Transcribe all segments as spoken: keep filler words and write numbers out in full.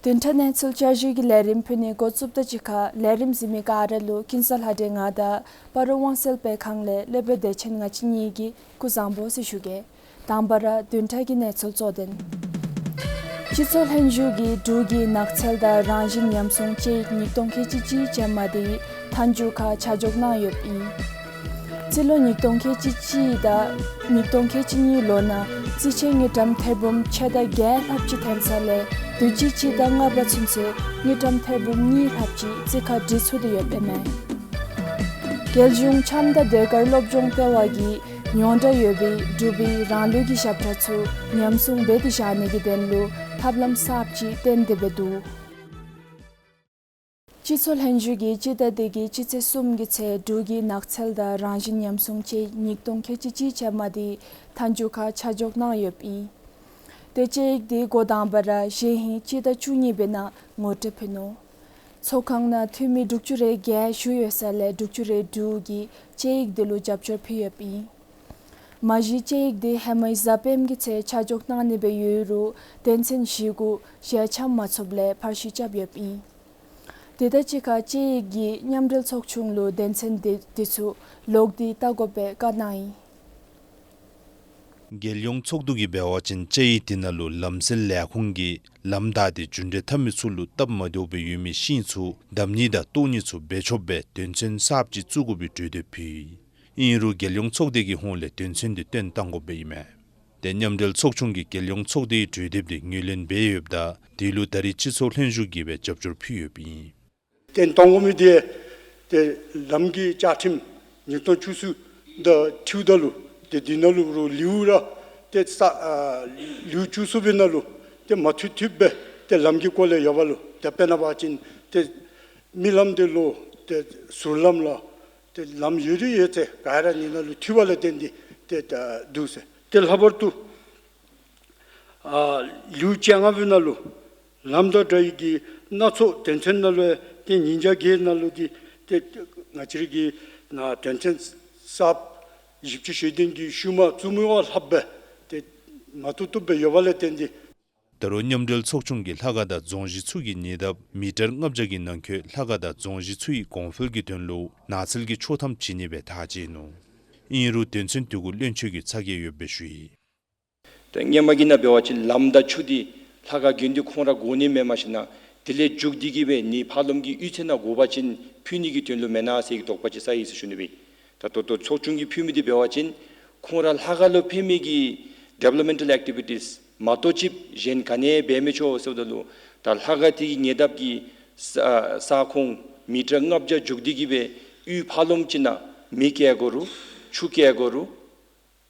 བདུན་ཕྲག་གནས་ཚུལ་བསྐྱར་ཞུའི་ལས་རིམ་ཕུལ་ནི་འགོ་བཙུགསཔ་ད་གཅིག་ཁར་ལས་རིམ་གཟིགས་མི་ག་ར་ལུ་ཀུན་བཟང་ལྷ་སྒྲོན་ང་དང་སྤ་རོ་དབང་གསལ་སྤེལ་ཁང་ལས་སློབ་དཔོན་བདེ་ཆེན་ང་བཅས་གཉིས་ཀྱིས་སྐུ་གཟུགས་བཟང་པོ་ཟེར་ཞུ་གེ། དང་པ་ར་བདུན་ཕྲག་གི་གནས་ཚུལ་གཙོ་དོན། སྤྱི་ཚོགས་ལྷན་བཞུགས་ཀྱིས་འབྲུག་གི་ནགས་ཚལ་དང་རང་བཞིན་ཉམས་སྲུང་དཔྱད་ཡིག་ཉིས་སྟོང་ཁལ་གཅིག་གཅིག་ཅན་མ་དེ་མཐའ་མཇུག་ཁར་ཆ་འཇོག་གནང་ཡོདཔ་ཨིན། རྩིས་ལོ་ཉིས་སྟོང་ཁལ་གཅིག་གཅིག་དང་ཉིས་སྟོང་ཁལ་གཅིག་གཉིས་ལོ་ནང་རྩིས་ཆད་དངུལ་ཀྲམ་ཐེར་འབུམ་ཕྱེད་དང་བརྒྱད་ལྷགཔ་ཅིག་ཐོན་ས་ལས་དུས་ཅི་སྤྱི་ཟླ་ལྔ་པ་ཚུན་ཚོད་དངུལ་ཀྲམ་ཐེར་འབུམ་གཉིས་ལྷགཔ་ཅིག་རྩིས་ཁར་འབྲི་ཚུགས་ཏེ་ཡོདཔ་ཨིན་མས། རྒྱལ་གཞུང་འཆམ་དང་ཟློས་གར་སློབ་སྦྱོང་ལྟེ་བ་གིས་མྱོང་གྲགས་ཡོད་པའི་འབྲུག་པའི་རང་ལུགས་ཀྱི་ཞབས་ཁྲ་ཚུ་ཉམས་སྲུང་འབད་དེ་བཞག་ནི་གི་དོན་ལུ་ཐབས་ལམ་གསརཔ་ཅིག་བཏོན་ཏེ་འབད་འདུག། སྤྱི་ཚོགས་ལྷན་བཞུགས་ཀྱིས་སྤྱི་ཟླ་འདི་གི་སྤྱི་ཚེས་གསུམ་གྱི་ཚེ་འབྲུག་གི་ནགས་ཚལ་དང་རང་བཞིན་ཉམས་སྲུང་དཔྱད་ཡིག་ཉིས་སྟོང་ཁལ་གཅིག་གཅིག་ཅན་མ་དེ་མཐའ་མཇུག་ཁར་ཆ་འཇོག་གནང་ཡོདཔ་ཨིན། དེ་དཔྱད་ཡིག་དེ་འགོ་དང་པ་ར་གཞེས་ཧིང་སྤྱི་ཟླ་བཅུ་གཉིས་པའི་ནང་ངོ་སྤྲོད་ཕུལ་ནུག། ཚོགས་ཁང་ནང་འཐུས་མི་དྲུག་ཅུ་རེ་བརྒྱད་བཞུགས་ཡོད་ས་ལས་དྲུག་ཅུ་རེ་དྲུག་གིས་དཔྱད་ཡིག་དེ་ལུ་རྒྱབ་སྐྱོར་ཕུལ་ཡོདཔ་ཨིན། མ་གཞི་དཔྱད་ཡིག་དེ་ཧེ་མའི་གཟའ་སྤེནམ་གྱི་ཚེ་ཆ་འཇོག་གནང་ནི་སྦེ་ཡོད་རུང་དོན་ཚན་བཞི་གུ་ཞལ་འཆམ་མ་ཚུགསཔ་ལས་ཕར་བཤུད་རྐྱབ་ཡོདཔ་ཨིན། དེ་དང་གཅིག་ཁར་དཔྱད་ཡིག་གིས་མཉམ་འབྲེལ་ཚོགས་ཆུང་ལུ་དོན་ཚན་དེ་དེ་ཚུ་ལོག་སྟེ་བལྟ་དགོ་པའི་བཀའ་གནང་ཡི། རྒྱལ་ཡོངས་ཚོགས་འདུ་གིས་འབད་བ་ཅིན་དཔྱད་ཡིག་དེ་ནང་ལུ་ལམ་སེལ་ལས་ཁུངས་ཀྱིས་ལམ་བདའ་སྟེ་རྒྱུ་འབྲས་ཐོབ་མི་ཚུ་ལུ་སྟབས་མ་བདེཝ་སྦེ་ཡོད་མི་ཤིང་ཚུ་བསྡམ་ནི་དང་བཏོག་ནི་ཚུ་འབད་ཆོགཔ་སྦེ་དོན་ཚན་གསརཔ་ཅིག་བཙུགས་དགོ་པའི་གྲོས་འདེབས་ཕུལ་ཡི། ཨིན་རུང་རྒྱལ་ཡོངས་ཚོགས་སྡེ་གི་ཧོངས་ལས་དོན་ཚན་དེ་བཏོན་བཏང་དགོཔ་སྦེ་ཨིན་མས། ཏེ་མཉམ་འབྲེལ་ཚོགས་ཆུང་གིས་རྒྱལ་ཡོངས་ཚོགས་སྡེའི་གྲོས་འདེབས་དེ་ངོས་ལེན་འབད་ཡོདཔ་ད་དེ་ལུ་ད་རེས་སྤྱི་ཚོགས་ལྷན་བཞུགས་ཀྱིས་སྦེ་རྒྱབ་སྐྱོར་ཕུལ་ཡོདཔ་ཨིན། བཏོན་གཏང་དགོ་མི་དེ་ཏེ་ལམ་གྱི་བཅའ་ཁྲིམས་ཉིས་སྟོང་བཅུ་གསུམ་དང་འཁྲིལཝ་ད་ལུ་ཏེ་དེ་ནང་ལུ་རུང་ལེའུ་ར་ཏེ་ས་ཨ་ལེའུ་བཅུ་གསུམ་པའི་ནང་ལུ་ཏེ་མ་འཐུས་འཐུསཔ་སྦེ་ཏེ་ལམ་གྱི་སྐོར་ལས་ཡོད་པ་ལུ་ཏེ་དཔེར་ན་འབད་བ་ཅིན་ཏེ་མི་ལམ་དེ་ལུ་ཏེ་ཟུར་ལམ་ལ་ཏེ་ལམ་ཡོད་རིགས་ཡོད་ཚད་ག་ར་ཨ་ནི་ནང་ལུ་འཐུས་པ་ལས་བརྟེན་ཏེ་ཏེ་ད་འདུག་ཟེར། ཏེ་ལྷག་པར་དུ་ཨ་ལེའུ་བཅོ་ལྔ་པའི་ནང་ལུ་ལམ་དང་འབྲེལ་བའི་གི་སྣ་ཚོགས་དོན་ཚན་ནང་ལུ་ཏེ་ཉིས་བརྒྱ་བརྒྱད་ནང་ལུ་ཏེ་ཏེ་ང་བཅས་རའི་གི་ནང་དོན་ཚན་གསརཔ་བཞི་བཅུ་ཞེ་བདུན་གྱི་ཤུལ་མ་བཙུགས་མི་བ་ལྷགཔ་སྦེ་ཏེ་མ་བཏུབ་བཏུབ་སྦེ་ཡོད་པ་ལས་བརྟེན་ཏེ། ད་རུང་མཉམ་འབྲེལ་ཚོགས་ཆུང་གིས་ལྷ་ཁང་དང་རྫོང་གཞི་ཚུ་གི་ཉེ་འདབས་མི་ཊར་ལྔ་བརྒྱ་གི་ནང་འཁོད་ལྷ་ཁང་དང་རྫོང་གཞི་ཚུ་ཡི་གོང་འཕེལ་གྱི་དོན་ལུ་ནགས་ཚལ་གྱི་ཆོག་ཐམ་བྱིན་ནི་སྦེ་ཐག་བཅད་ནུག། ཨིན་རུང་དོན་ཚན་དེ་གུ་བློན་ཆེན་གྱི་ཚ་གྱང་ཡོདཔ་སྦེ་ཞུ་ཡི། ཏེ་སྔོན་མ་གི་ནང་འབད་བ་ཅིན་ལམ་དང་ཆུ་འདི་ལྷ་ཁང་དགོན་སྡེ་ཁོང་ར་དགོ་ནི་མེནམ་ཞིན་ན་དེ་ལས་མཇུག་སྡུད་ཀྱི་སྦེ་ནི་ཕར་ལོགས་ཀྱི་གཡུས་ཚན་ནང་དགོ་པ་ཅིན་ཕུལ་ནི་གི་དོན་ལུ་མེན་ན་ཟེར་གྱི་དོགས་པ་ཅིག་ཟ་ཡི་ཟེར་ཞུ་ནི་སྦེ། ད་ལྟོ་ལྟོ་ཚོགས་ཆུང་གིས་ཕུལ་མི་འདི་འབད་བ་ཅིན་ཁོང་ར་ལྷ་ཁང་ལུ་ཕན་མི་གི་ཌི་ཝེ་ལོབ་མེནཊ་ཨེག་ཊི་བི་ཊིས་མ་གཏོགས་ཅིག་གཞན་ག་ནི་འབད་མི་ཆོག་ཟེརཝ་ད་ལུ་ད་ལྷ་ཁང་དེ་གི་ཉེ་འདབས་ཀྱི་ས་ས་ཁོངས་མི་ཊར་ལྔ་བརྒྱ་མཇུག་སྡུད་ཀྱི་སྦེ་གཡུས་ཕར་ལོགས་ཅིག་ནང་མེ་བཀལ་དགོ་རུང་ཆུ་བཀལ་དགོ་རུང་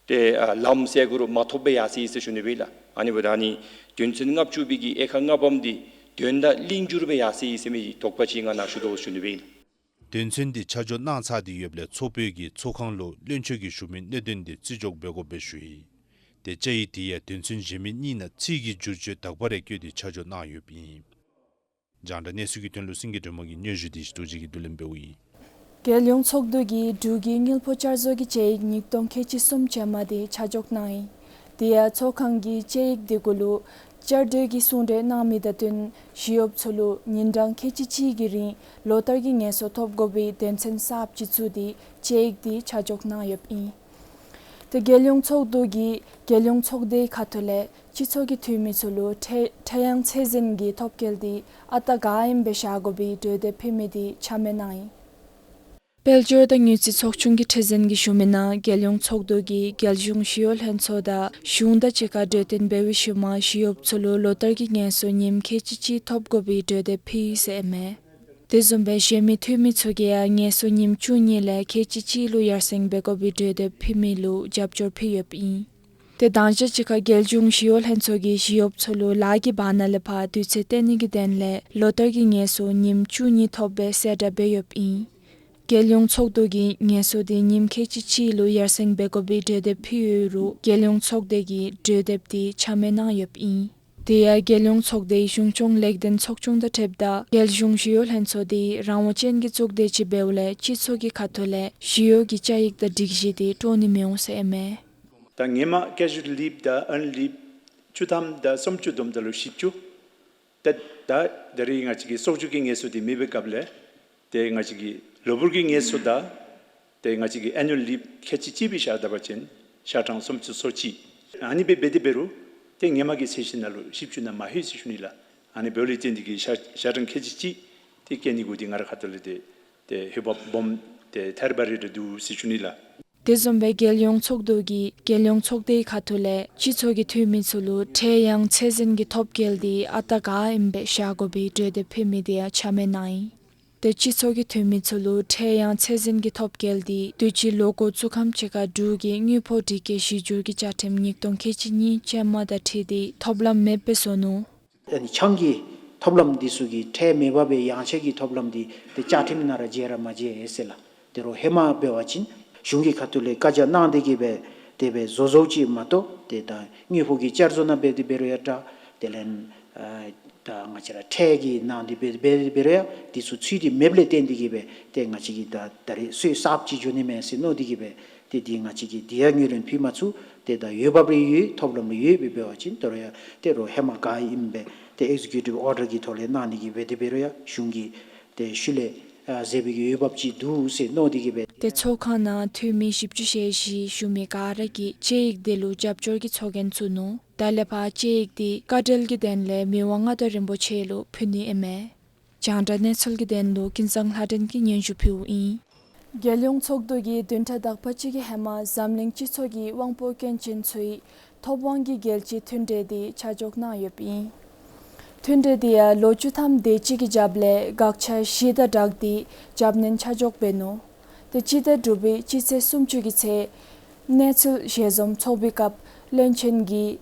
ཏེ་ཨ་ལམ་ཟེར་དགོ་རུང་མ་ཐོབ་སྦེ་ཡར་སོ་ཡི་ཟེར་ཞུ་ནི་སྦེ་ལགས། ཨ་ནི་འབདཝ་ད་ཨ་ནི་དོན་ཚན་ལྔ་བཅུ་པའི་གི་དབྱེ་ཁག་ལྔ་པམ་འདི་དོན་དག་ལྷིང་འགྱུར་སྦེ་ཡར་སོ་ཡི་ཟེར་མི་དོགས་པ་ཅིག་ང་ནཱ་ཞུ་དོ་ཞུ་ནི་སྦེ་ལགས། དོན་ཚན་འདི་ཆ་འཇོག་གནང་ཚར་ཏེ་ཡོདཔ་ལས་ཚོགས་པའི་གི་ཚོགས་ཁང་ལུ་བློན་ཆེན་གྱིས་ཞུ་མི་གནད་དོན་འདི་བརྩི་འཇོག་འབད་དགོཔ་སྦེ་ཞུ་ཡི། ཏེ་བཅའ་ཡིག་དེ་ཡང་དོན་ཚན་གཞན་མི་གཉིས་ནང་ཚིག་གི་བསྒྱུར་བཅོས་དག་པ་རེ་བཀོད་དེ་ཆ་འཇོག་གནང་ཡོདཔ་ཨིན། རྒྱང་བསྒྲགས་གནས་ཚུལ་གྱི་དོན་ལུ་སེང་གེ་སྒྲོལ་མ་གིས་སྙན་ཞུ་དེ་ཅིག་ཐུགས་རྗེ་གིས་བསྡུ་ལེན་འབདཝ་ཨིན། རྒྱལ་ཡོངས་ཚོགས་འདུ་གིས་འབྲུག་གི་དངུལ་ཕོགས་བསྐྱར་བཟོ་གི་དཔྱད་ཡིག་ཉིས་སྟོང་ཁལ་གཅིག་གསུམ་ཅན་མ་དེ་ཆ་འཇོག་གནང་ཡི། དེ་ཡང་ཚོགས་ཁང་གིས་དཔྱད་ཡིག་དེ་གུ་ལུ་བསྐྱར་ཟློས་ཀྱི་གསུང་གྲོས་གནང་མི་དང་བསྟུན་ཞི་གཡོགཔ་ཚུ་ལུ་ཉིན་གྲངས་ཁལ་གཅིག་གཅིག་གི་རིང་ལོ་ལྟར་གྱི་ངལ་གསོ་ཐོབ་དགོ་པའི་དོན་ཚན་གསརཔ་ཅིག་བཙུགས་ཏེ་དཔྱད་ཡིག་དེ་ཆ་འཇོག་གནང་ཡོདཔ་ཨིན། ཏེ་རྒྱལ་ཡོངས་ཚོགས་འདུ་གིས་རྒྱལ་ཡོངས་ཚོགས་སྡེའི་ཁ་ཐུག་ལས་སྤྱི་ཚོགས་ཀྱི་འཐུས་མི་ཚུ་ལུ་ཁྲེ་ཁྲེ་ཡང་ཚད་འཛིན་གྱི་ཐོབ་སྐལ་དེ་ཨ་རྟག་ག་ཨིནམ་སྦེ་བཞག་དགོ་པའི་གྲོས་འདེབས་ཕུལ་མི་དེ་ཆ་མེད་གནང་ཡི། དཔལ་འབྱོར་དང་དངུལ་རྩིས་ཚོགས་ཆུང་གི་ཁྲི་འཛིན་གྱིས་ཞུ་མི་ནང་རྒྱལ་ཡོངས་ཚོགས་འདུ་གིས་རྒྱལ་གཞུང་ཞི་གཡོག་ལྷན་ཚོགས་དང་གཞུང་དང་གཅིག་ཁར་གྲོས་བསྟུན་འབད་བའི་ཤུལ་མ་ཞི་གཡོགཔ་ཚུ་ལུ་ལོ་ལྟར་གྱི་ངལ་གསོ་ཉིནམ་ཁལ་གཅིག་གཅིག་ཐོབ་དགོ་པའི་གྲོས་འདེབས་ཕུལ་ཡི་ཟེར་ཨིན་མས། དེ་བཟུམ་སྦེ་གཞན་མི་འཐུས་མི་ཚུ་གིས་ཡང་ངལ་གསོ་ཉིནམ་བཅུ་གཉིས་ལས་ཁལ་གཅིག་གཅིག་ལུ་ཡར་སེང་འབད་དགོ་པའི་གྲོས་འདེབས་ཕུལ་མི་ལུ་རྒྱབ་སྐྱོར་ཕུལ་ཡོདཔ་ཨིན། ཏེ་དང་ཞག་གཅིག་ཁར་རྒྱལ་གཞུང་ཞི་གཡོག་ལྷན་ཚོགས་ཀྱིས་ཞི་གཡོགཔ་ཚུ་ལུ་ལཱ་གི་བར་ན་ལས་ཕར་དུས་ཚོད་བཏོན་ནི་གི་དོན་ལས་ལོ་ལྟར་གྱི་ངལ་གསོ་ཉིནམ་བཅུ་གཉིས་ཐོབ་པའི་གསལ་བསྒྲགས་འབད་ཡོདཔ་ཨིན། རྒྱལ་ཡོངས་ཚོགས་འདུ་གིས་ངལ་གསོ་དེ་ཉིནམ་ཁལ་གཅིག་གཅིག་ལུ་ཡར་སེང་འབད་དགོ་པའི་གྲོས་འདེབས་ཕུལ་ཡོད་རུང་རྒྱལ་ཡོངས་ཚོགས་སྡེ་གིས་གྲོས་འདེབས་དེ་ཆ་མེད་གནང་ཡོདཔ་ཨིན། དེ་ཡང་རྒྱལ་ཡོངས་ཚོགས་སྡེའི་གཞུང་སྐྱོང་ལེགས་ལྡན་ཚོགས་ཆུང་དང་འཁྲིལཝ་ད་རྒྱལ་གཞུང་ཞི་གཡོག་ལྷན་ཚོགས་དེ་རང་དབང་ཅན་གྱི་གཙུག་སྡེ་ཅིག་འབདཝ་ལས་སྤྱི་ཚོགས་ཀྱི་ཁ་ཐུག་ལས་ཞི་གཡོག་གི་བཅའ་ཡིག་དང་སྒྲིག་གཞི་དེ་དཀྲོག་ནི་མི་འོང་ཟེར་ཨིན་མས། ད་ཧེ་མ་ཀེ་ཞུ་ལི་ཝི་དང་ཨན་ལིབ་བཅུ་ཐམ་དང་སུམ་ཅུ་བསྡོམས་ད་ལུ་བཞི་བཅུ། ད་ ད་ད་རེས་ང་བཅས་ཀྱི་གསོག་འཇོག་གི་ངལ་གསོ་འདི་མེད་པའི་སྐབས་ལས་ཏེ་ང་བཅས་ཀྱི་གློ་བུར་གྱི་ངལ་གསོ་དང་ཏེ་ང་བཅས་ཀྱི་ཨེ་ནུ་ཨལ་ལིབ་ཁལ་གཅིག་གཅིག་སྦེ་བཞག་ད་པ་ཅིན་ཤ་གྲངས་སུམ་ཅུ་སོ་གཅིག། ཨ་ནི་སྦེ་འབད་དེ་འབད་རུང་ཏེ་ཧེ་མ་གི་ཚད་གཞི་ནང་ལུ་བཞི་བཅུ་ནང་མ་ལྷོད་ཟེར་ཞུ་ནི་ལགས། ཨ་ནི་འབདཝ་ལས་བརྟེན་ཏེ་གིས་ཤ་ཤ་གྲངས་ཁལ་གཅིག་གཅིག་ཏེ་བཀལ་ནི་གུ་འདི་ང་ར་ཁ་ཐུག་ལས་ཏེ་ཏེ་ཧེ་བག་སྦོམ་ཏེ་ཐར་པ་རེ་རེ་འདུག་ཟེར་ཞུ་ནི་ལགས། དེ་བཟུམ་སྦེ་རྒྱལ་ཡོངས་ཚོགས་འདུ་གིས་རྒྱལ་ཡོངས་ཚོགས་སྡེའི་ཁ་ཐུག་ལས་སྤྱི་ཚོགས་ཀྱི་འཐུས་མི་ཚུ་ལུ་ཁྲལ་ཡང་ཚད་འཛིན་གྱི་ཐོབ་སྐལ་འདི་ཨ་རྟག་ག་ཨིནམ་སྦེ་བཞག་དགོ་པའི་གྲོས་འདེབས་ཕུལ་མི་འདི་ཡང་ཆ་མེད་གནང་ཡི། ཏེ་སྤྱི་ཚོགས་ཀྱི་འཐུས་མི་ཚུ་ལུ་ཁྲལ་ཡང་ཚད་འཛིན་གྱི་ཐོབ་སྐལ་འདི་དུས་ཅི་ལོ་འགོ་བཙུགས་ཁམས་ཅིག་ཁར་འབྲུག་གི་དངུལ་ཕོགས་སྒྲིག་བཀོད་གཞི་འགྱུར་གྱི་བཅའ་ཁྲིམས་ཉིས་སྟོང་ཁལ་གཅིག་གཉིས་ཅན་མ་དང་འཁྲིལ་ཏེ་ཐོབ་ལམ་མེདཔ་སྦེ་བཟོ་ནུག། ཨ་ནི་ཆང་གི་ཐོབ་ལམ་འདི་ཚུ་གི་ཁྲལ་མེད་པར་སྦེ་ཡང་ཆད་ཀྱི་ཐོབ་ལམ་འདི་ཏེ་བཅའ་ཁྲིམས་ནང་ར་བཅད་ར་མ་བཅད་ཟེར་ལགས། དེ་རུང་ཧེ་མ་འབད་བ་ཅིན་གཞུང་གི་ཁ་ཐུག་ལས་བཀའ་རྒྱ་གནང་སྟེ་གིས་སྦེ་དེ་སྦེ་བཟོ་བཟོཝ་ཅིག་མ་གཏོགས་ཏེ་ད་དངུལ་ཕོགས་ཀྱི་བསྐྱར་བཟོ་ནང་འབད་དེ་འབད་རུང་ཡང་འདྲ། དེ་ལས་ཨ་ད་ང་བཅས་ར་ཁྲལ་གྱི་ནང་འདི་འབད་འབད་འབད་རུང་ཡང་འདི་ཚུ་ཚུད་དེ་མེདཔ་ལས་བརྟེན་ཏེ་གིས་སྦེ་ཏེ་ང་བཅས་ཀྱིས་ད་ད་རེས་སོ་གསརཔ་ཅིག་འགྱོ་ནི་མས་ཟེར་མནོ་སྟེ་གིས་སྦེ་ཏེ་འདི་ང་བཅས་ཀྱིས་འདི་ཡང་ངོས་ལེན་ཕུལ་མ་ཚུགས། ཏེ་ད་འོས་འབབ་རེ་ཡོད་ཐོབ་ལམ་རེ་ཡོད་སྦེ་འབད་བ་ཅིན་ད་རུང་ཡང་ད་རུང་ཧེ་མ་ག་ཨིནམ་སྦེ་ཏེ་ཨེག་ཛི་ཀིའུ་ཊིབ་ཨོར་ཌར་གྱི་ཐོག་ལས་གནང་ནི་གི་འབད་དེ་འབད་རུང་ཡང་གཞུང་གིས་ཏེ་ཤུལ་ལས་ཨ་ཟེར་བའི་གི་འོས་འབབ་ཅིག་འདུག་ཟེར་མནོ་སྟེ་གིས་སྦེ། ཏེ་ཚོགས་ཁང་ནང་འཐུས་མི་བཞི་བཅུ་ཞེ་བཞི་ཞུ་མི་ག་ར་གིས་དཔྱད་ཡིག་འདི་ལུ་རྒྱབ་སྐྱོར་གྱི་ཚོགས་རྒྱན་བཙུགས་ནུག། ད་ལས་ཕར་དཔྱད་ཡིག་འདི་བཀའ་འབྲེལ་གྱི་དོན་ལས་མི་དབང་མངའ་བདག་རིན་པོ་ཆེ་ལུ་ཕུལ་ནི་ཨིན་མས། རྒྱང་བསྒྲགས་གནས་ཚུལ་གྱི་དོན་ལུ་ཀུན་བཟང་ལྷ་སྒྲོན་གྱིས་སྙན་ཞུ་ཕུལཝ་ཨིན། རྒྱལ་ཡོངས་ཚོགས་འདུ་གིས་བདུན་ཕྲག་དག་པ་ཅིག་གི་ཧེ་མ་འཛམ་གླིང་སྤྱི་ཚོགས་ཀྱི་དབང་པོ་སྐྱོན་ཅན་ཚུའི་ཐོབ་དབང་གི་རྒྱལ་སྤྱིའི་མཐུན་གྲོས་འདི་ཆ་འཇོག་གནང་ཡོདཔ་ཨིན། མཐུན་གྲོས་འདི་ཡང་ལོ་བཅུ་ཐམ་དེ་ཅིག་གི་རྒྱབ་ལས་དགག་བྱ་བཞི་དང་སྦྲགས་ཏེ་རྒྱབ་སྣོན་ཆ་འཇོག་འབད་ནུག། ཏེ་སྤྱི་ཟླ་དྲུག་པའི་སྤྱི་ཚེས་སུམ་ཅུ་གི་ཚེ་གནས་ཚུལ་ཞལ་འཛོམས་ཚོགས་པའི་སྐབས་བློན་ཆེན་གྱིས་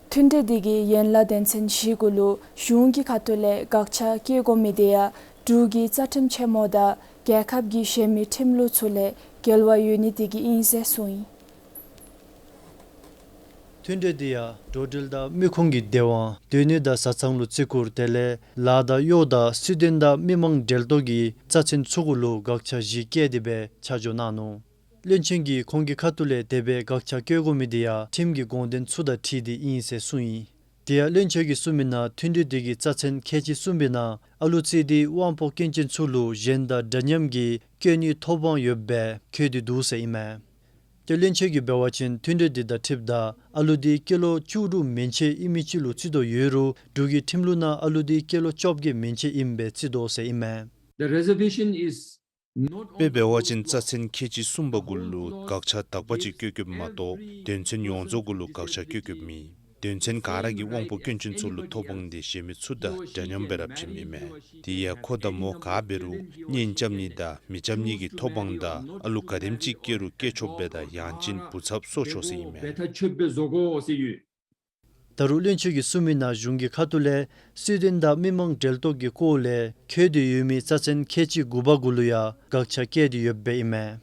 མཐུན་གྲོས་འདི་གི་ཡན་ལག་དོན་ཚན་བཞི་གུ་ལུ་གཞུང་གི་ཁ་ཐུག་ལས་དགག་བྱ་བཀལ་དགོ་མི་འདི་ཡང་འབྲུག་གི་རྩ་ཁྲིམས་ཆེན་མོ་དང་རྒྱལ་ཁབ་ཀྱི་གཞན་མི་ཁྲིམས་ལུགས་ཚུ་ལས་འགལ་བ་ཡོད་ནི་འདི་གིས་ཨིན་ཟེར་གསུངས་ཡི། མཐུན་གྲོས་འདི་ཡང་འགྲོ་འགྲུལ་དང་མི་ཁུངས་ཀྱི་བདེ་དབང་སྡོད་གནས་དང་བཟའ་ཚང་ལུ་བརྩི་བཀུར་དེ་ལས་ལཱ་དང་གཡོག་དང་སྲིད་དོན་དང་མི་མང་འབྲེལ་གཏོགས་ཀྱི་རྩ་ཚན་ཚུ་གུ་ལུ་དགག་བྱ་བཞི་བཀལ་ཏེ་སྦེ་ཆ་འཇོག་གནང་ནུག། བློན་ཆེན་གྱིས་ཁོང་གི་ཁ་ཐུག་ལས་དེ་སྦེ་དགག་བྱ་བཀལ་དགོ་མི་འདི་ཡང་ཁྲིམས་ཀྱི་དགོངས་དོན་ཚུ་དང་འཁྲིལ་ཏེ་ཨིན་ཟེར་གསུངས་ཡི། དེ་ཡང་བློན་ཆེན་གྱིས་གསུངས་མི་ནང་མཐུན་གྲོས་འདི་གི་རྩ་ཚན་ཁལ་གཅིག་གསུམ་པའི་ནང་ཨ་ལུ་བརྩིས་ཏེ་དབང་པོ་སྐྱོན་ཅན་ཚུ་ལུ་གཞན་དང་འདྲ་མཉམ་གྱི་སྐྱོན་ནུས་ཐོབ་དབང་ཡོདཔ་སྦེ་འཁོད་དེ་འདུག་ཟེར་ཨིན་མས། ཏེ་བློན་ཆེན་གྱིས་འབད་བ་ཅིན་མཐུན་གྲོས་འདི་དང་འཁྲིལཝ་ད་ཨ་ལུ་འདི་སྐྱེས་ལོ་བཅུ་དྲུག་མན་ཆད་ཨིན་མི་ཅིག་ལུ་བརྩི་དོ་ཡོད་རུང་འབྲུག་གི་ཁྲིམས་ལུགས་ནང་ཨ་ལུ་འདི་སྐྱེས་ལོ་བཅོ་བརྒྱད་མན་ཆད་ཨིནམ་སྦེ་བརྩི་དོ་ཟེར་ཨིན་མས། The reservation is དཔེ་འབད་བ་ཅིན་རྩ་ཚན་ཁལ་གཅིག་གསུམ་པ་གུ་ལུ་དགག་བྱ་དག་པ་ཅིག་བཀོད་བཀོདཔ་མ་གཏོགས་དོན་ཚན་ཡོངས་རྫོགས་གུ་ལུ་དགག་བྱ་བཀོད་བཀོདཔ་མེད། དོན་ཚན་ག་ར་གིས་དབང་པོ་སྐྱོན་ཅན་ཚུ་ལུ་ཐོབ་དབང་འདི་གཞན་མི་ཚུ་དང་འདྲ་མཉམ་སྦེ་ར་བྱིནམ་ཨིན་མས། དེ་ཡང་ཁོ་དང་མོ་ག་འབད་རུང་གཉེན་རྐྱབ་ནི་དང་མི་རྐྱབ་ནི་གི་ཐོབ་དབང་དང་ཨ་ལུ་ག་དེམ་ཅིག་སྐྱེ་རུང་སྐྱེ་ཆོགཔ་སྦེ་དང་ཡང་ཅིན་བུ་ཚབ་གསོ་ཆོག་ཟེར་ཨིན་མས། ད་རུང་བློན་ཆེན་གྱིས་གསུངས་མི་ནང་གཞུང་གི་ཁ་ཐུག་ལས་སྲིད་དོན་དང་མི་མང་འབྲེལ་གཏོགས་ཀྱི་སྐོར་ལས་འཁོད་དེ་ཡོད་མི་རྩ་ཚན་ཁལ་གཅིག་དགུ་པ་གུ་ལུ་ཡང་དགག་བྱ་བཀལ་ཏེ་ཡོདཔ་སྦེ་ཨིན་མས།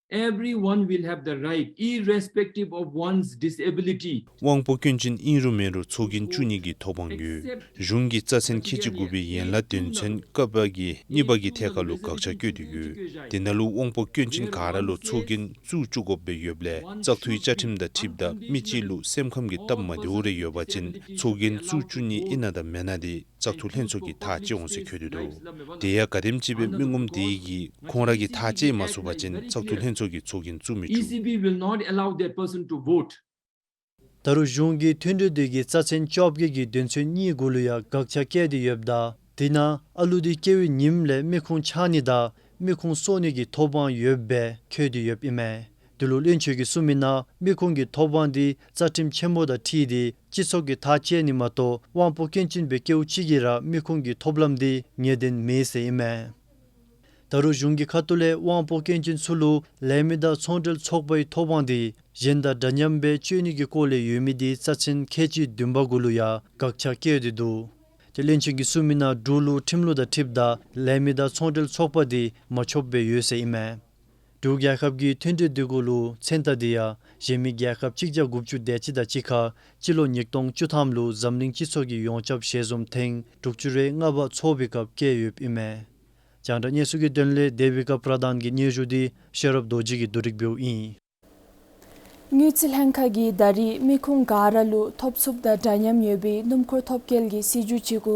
Everyone will have the right, irrespective of one's disability. དབང་པོ་སྐྱོན་ཅན་ཨིན་རུང་མེན་རུང་ཚོགས་རྒྱན་བཙུགས་ནི་གི་ཐོབ་དབང་ཡོད། གཞུང་གིས་རྩ་ཚན་ཁལ་གཅིག་དགུ་པའི་ཡན་ལག་དོན་ཚན་ཀ་པ་གི་གཉིས་པ་གི་ཐད་ཁར་ལུ་དགག་བྱ་བཀོད་དེ་ཡོད། དེ་ནང་ལུ་དབང་པོ་སྐྱོན་ཅན་ག་ར་ལུ་ཚོགས་རྒྱན་བཙུགས་བཅུག་དགོཔ་སྦེ་ཡོདཔ་ལས་བཙག་འཐུའི་བཅའ་ཁྲིམས་དང་འཁྲིལཝ་ད་མི་གཅིག་ལུ་སེམས་ཁམས་ཀྱི་སྟབས་མ་བདེཝ་རེ་ཡོད་པ་ཅིན་ཚོགས་རྒྱན་བཙུགས་བཅུག་ནི་ཨིན་ན་དང་མེན་ན་འདི་བཙག་འཐུ་ལྷན་ཚོགས་ཀྱིས་ཐག་བཅད་འོང་ཟེར་འཁོད་དེ་འདུག། དེ་ཡང་ག་དེམ་ཅིག་སྦེ་མི་ངོམ་དེ་གིས་ཁོང་ར་གིས་ཐག་བཅད་མ་ཚུགས་པ་ཅིན་བཙག་འཐུ་ལྷན་ཚོགས་ཀྱིས་ཚོགས་རྒྱན་བཙུགས་མི་བཅུག། E C B will not allow that person to vote. ད་རུང་གཞུང་གིས་མཐུན་གྲོས་འདི་གི་རྩ་ཚན་བཅོ་བརྒྱད་ཀྱི་དོན་ཚན་གཉིས་གུ་ལུ་ཡང་དགག་བྱ་བཀལ་ཏེ་ཡོདཔ་ད་དེ་ནང་ཨ་ལུ་འདི་སྐྱེ་བའི་ཉིནམ་ལས་མི་ཁུངས་ཆག་ནི་དང་མི་ཁུངས་གསོ་ནི་གི་ཐོབ་དབང་ཡོདཔ་སྦེ་འཁོད་དེ་ཡོདཔ་ཨིན་མས། དེ་ལུ་བློན་ཆེན་གྱིས་གསུངས་མི་ནང་མི་ཁུངས་ཀྱི་ཐོབ་དབང་འདི་རྩ་ཁྲིམས་ཆེན་མོ་དང་འཁྲིལ་ཏེ་སྤྱི་ཚོགས་ཀྱིས་ཐག་བཅད་ནི་མ་གཏོགས་དབང་པོ་སྐྱོན་ཅན་སྦེ་སྐྱེཝ་ཅིག་གིས་ར་མི་ཁུངས་ཀྱི་ཐོབ་ལམ་འདི་ངེས་བདེན་མེད་ཟེར་ཨིན་མས། ད་རུང་གཞུང་གི་ཁ་ཐུག་ལས་དབང་པོ་སྐྱོན་ཅན་ཚུ་ལུ་ལས་མི་དང་ཚོང་འབྲེལ་ཚོགས་པའི་ཐོབ་དབང་འདི་གཞན་དང་འདྲ་མཉམ་སྦེ་སྤྱོད་ནི་གི་སྐོར་ལས་ཡོད་མི་འདི་རྩ་ཚན་ཁལ་གཅིག་བདུན་པ་གུ་ལུ་ཡང་དགག་བྱ་བཀལ་ཏེ་འདུག། ཏེ་བློན་ཆེན་གྱིས་གསུངས་མི་ནང་འབྲུག་ལུ་ཁྲིམས་ལུགས་དང་འཁྲིལཝ་ད་ལས་མི་དང་ཚོང་འབྲེལ་ཚོགས་པ་འདི་མ་ཆོགཔ་སྦེ་ཡོད་ཟེར་ཨིན་མས། འབྲུག་རྒྱལ་ཁབ་ཀྱི་མཐུན་གྲོས་འདི་གུ་ལུ་མཚན་རྟགས་འདི་ཡང་གཞན་མི་རྒྱལ་ཁབ་གཅིག་བརྒྱ་དགུ་བཅུ་དེ་གཅིག་དང་གཅིག་ཁར་སྤྱི་ལོ་ཉིས་སྟོང་བཅུ་ཐམ་ལུ་འཛམ་གླིང་སྤྱི་ཚོགས་ཀྱི་ཡོངས་ཁྱབ་ཞལ་འཛོམས་ཐེངས་དྲུག་ཅུ་རེ་ལྔ་པ་ཚོགས་པའི་སྐབས་བཀལ་ཡོདཔ་ཨིན་མས། རྒྱང་བསྒྲགས་གནས་ཚུལ་གྱི་དོན་ལས་དེ་བི་ཀ་པྲ་དཱན་གྱིས་སྙན་ཞུ་འདི་ཤེས་རབ་རྡོ་རྗེ་གིས་བསྡུ་སྒྲིག་འབདཝ་ཨིན། དངུལ་རྩིས་ལྷན་ཁག་གིས་ད་རིས་མི་ཁུངས་ག་ར་ལུ་ཐོབ་ཚུགསཔ་དང་འདྲ་མཉམ་ཡོད་པའི་སྣུམ་འཁོར་ཐོབ་སྐལ་གྱི་སྲིད་བྱུས་ཅིག་གུ་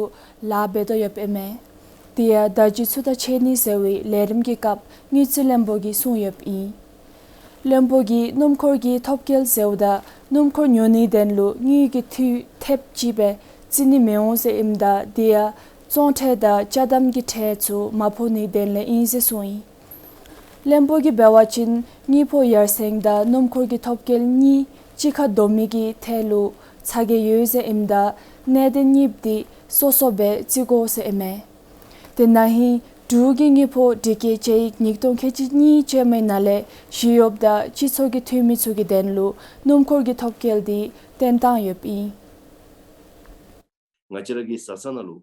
ལཱ་འབད་དོ་ཡོདཔ་ཨིན་མས། དེ་ཡང་བརྡ་བརྒྱུད་ཚུ་དང་འཕྱད་ནི་ཟེར་བའི་ལས་རིམ་གྱི་སྐབས་དངུལ་རྩིས་བློན་པོ་གིས་གསུངས་ཡོདཔ་ཨིན། བློན་པོ་གིས་སྣུམ་འཁོར་གྱི་ཐོབ་སྐལ་ཟེརཝ་ད་སྣུམ་འཁོར་ཉོ་ནིའི་དོན་ལུ་དངུལ་གྱི་འཐུས་ཐེབས་ཅིག་སྦེ་བརྩི་ནི་མི་འོང་ཟེར་ཨིནམ་ད་དེ་ཡང་བཙོང་ཁྲལ་དང་ཅ་དམ་གྱི་ཁྲལ་ཚུ་མ་ཕོག་ནིའི་དོན་ལས་ཨིན་ཟེར་གསུངས་ཡི། བློན་པོ་གིས་འབད་བ་ཅིན་དངུལ་ཕོགས་ཡར་སེང་དང་སྣུམ་འཁོར་གྱི་ཐོབ་སྐལ་གཉིས་གཅིག་ཁར་བསྡོམས་མི་གི་ཐད་ལུ་ཚ་གྱང་ཡོད་ཟེར་ཨིནམ་ད་གནད་དོན་གཉིསཔོ་དེ་སོ་སོ་སྦེ་བརྩི་དགོ་ཟེར་ཨིན་མས། དེ་ན་ཧིང་འབྲུག་གི་དངུལ་ཕོགས་སྒྲིག་བཀོད་དཔྱད་ཡིག་ཉིས་སྟོང་ཁལ་གཅིག་གཉིས་ཅན་མའི་ནང་ལས་ཞི་གཡོགཔ་དང་སྤྱི་ཚོགས་ཀྱི་འཐུས་མི་ཚུ་གི་དོན་ལུ་སྣུམ་འཁོར་གྱི་ཐོབ་སྐལ་དེ་བཏོན་བཏང་ཡོདཔ་ཨིན། ང་བཅས་ར་གི་བཟའ་ཚང་ནང་ལུ་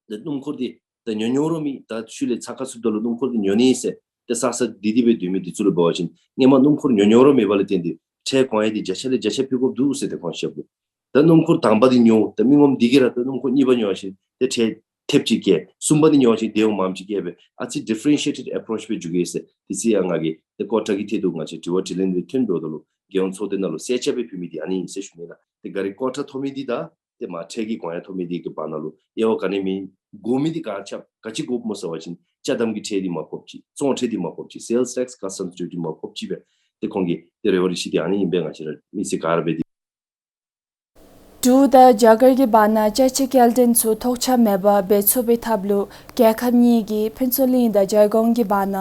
ཏེ་སྣུམ་འཁོར་འདི་ད་ཉོ་ཉོ་རུང་མེད། ད་ཤུལ་ལས་ཚ་ཁ་ཚུདཔ་ད་ལུ་སྣུམ་འཁོར་འདི་ཉོ་ནི་ཟེར་ཏེ་བསགས་བསགས་སྡོད་སྡོད་སྦེ་སྡོད་མི་འདི་ཚུ་ལུ་འབད་བ་ཅིན་སྔོན་མ་སྣུམ་འཁོར་ཉོ་ཉོ་རུང་མེད་པ་ལས་བརྟེན་ཏེ་ཁྲལ་གོང་ཡང་འདི་བརྒྱ་ཆ་ལས་བརྒྱ་ཆ་ཕུལ་དགོཔ་འདུག་ཟེར་ཏེ་ཁོང་བཤདཔ་འདུག། ད་སྣུམ་འཁོར་དང་པ་འདི་ཉོ་ད་མི་ངོམ་འདི་གིས་ར་ད་སྣུམ་འཁོར་གཉིས་པ་ཉོ་བ་ཅིན་ཏེ་ཁྲལ་ཐེབས་ཅིག་བཀལ། གསུམ་པ་འདི་ཉོ་བ་ཅིན་དེ་འོང་མངམ་ཅིག་བཀལ་སྦེ་ཨ་ཙི་ཌི་ཕེ་རེན་ཤི་ཨེ་ཊེཌ་ཨེ་པོ་རོ་ཆི་སྦེ་འགྱོ་གེ་ཟེར། དེ་ཚེ་ཡང་ང་གིས་ཏེ་ཀོ་ཊ་གི་ཐད་དུ་ང་བཅས་དྲི་བ་དྲིས་ལན་འདི་ཐོན་འགྱོཝ་ད་ལུ་རྒྱལ་ཡོངས་ཚོགས་སྡེ་ནང་ལུ་གསལ་ཆ་སྦེ་ཕུལ་མི་འདི་ཨ་ནི་ཨིན་ཟེར་ཞུ་ནི་ལགས། ཏེ་ག་ར་ཀོ་ཊ་ཐོབ་མི་འདི་དང་ཏེ་མ་ཁྲལ་གྱི་གོང་ཡང་ཐོབ་མི་འདི་གི་བར་ན་ལུ་དབྱེ་བ་ག་ནི་མེད། དགོ་མི་འདི་ག་ཅི་ག་ཅི་དགོཔ་སྨོ་ཟེར་བ་ཅིན་ཅ་དམ་གྱི་ཁྲལ་འདི་མ་ཕོགཔ་ཅིག། བཙོང་ཁྲལ་འདི་མ་ཕོགཔ་ཅིག། སེལསི་ཊེགསི་ཀཱསི་ཊམསི་ཌིའུ་ཊི་མ་ཕོགཔ་ཅིག་སྦེ་ཏེ་ཁོང་གིས་ཏེ་རེ་བ་རེ་ཞུ་སྟེ་ཨ་ནི་ཨིན་པས། ང་བཅས་ར་མི་སེར་ག་ར་འབད་དེ། འབྲུག་དང་རྒྱ་གར་གྱི་བར་ན་ཅ་ཆས་སྐྱེལ་འདྲེན་ཚུ་ཐོགས་ཆགས་མེད་པར་འབད་ཚུགས་པའི་ཐབས་ལུ་རྒྱལ་ཁབ་གཉིས་ཀྱིས་ཕུན་ཚོགས་གླིང་དང་རྒྱལ་གོང་གི་བར་ན་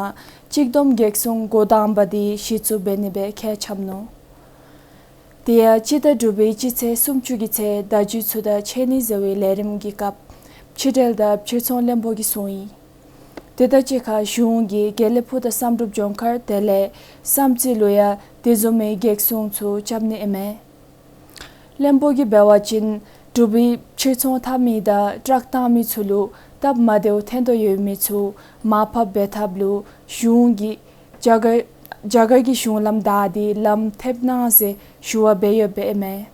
གཅིག་བསྡོམས་གེགས་སྲུང་འགོ་དང་པ་འདི་གཞི་བཙུགས་འབད་ནི་སྦེ་ཁས་འཆམ་ནུག། དེ་ཡང་སྤྱི་ཟླ་དྲུག་པའི་སྤྱི་ཚེས་སུམ་ཅུ་གི་ཚེ་བརྡ་བརྒྱུད་ཚུ་དང་འཕྱད་ནི་ཟེར་བའི་ལས་རིམ་གྱི་སྐབས་ཕྱི་འབྲེལ་དང་ཕྱིར་ཚོང་བློན་པོ་གིས་གསུངས་ཡི། དེ་དང་གཅིག་ཁར་གཞུང་གིས་དགེ་ལེགས་ཕུག་དང་བསམ་གྲུབ་ལྗོངས་མཁར་དེ་ལས་བསམ་རྩེ་ལུ་ཡང་དེ་བཟུམ་མའི་གེགས་སྲུང་ཚུ་རྐྱབ་ནི་ཨིན་མས། བློན་པོ་གིས་འབད་བ་ཅིན་འབྲུག་པའི་ཕྱིར་ཚོང་འཐབ་མི་དང་ཊཱརཀ་བཏང་མི་ཚུ་ལུ་སྟབས་མ་བདེཝ་ཐོན་དོ་ཡོད་མི་ཚུ་མར་ཕབ་འབད་ཐབས་ལུ་གཞུང་གིས་རྒྱ་གར་རྒྱ་གར་གྱི་གཞུང་ལམ་བདའ་སྟེ་ལམ་ཐེབས་གནང་ཟེར་ཞུ་བ་འབད་ཡོདཔ་ཨིན་མས།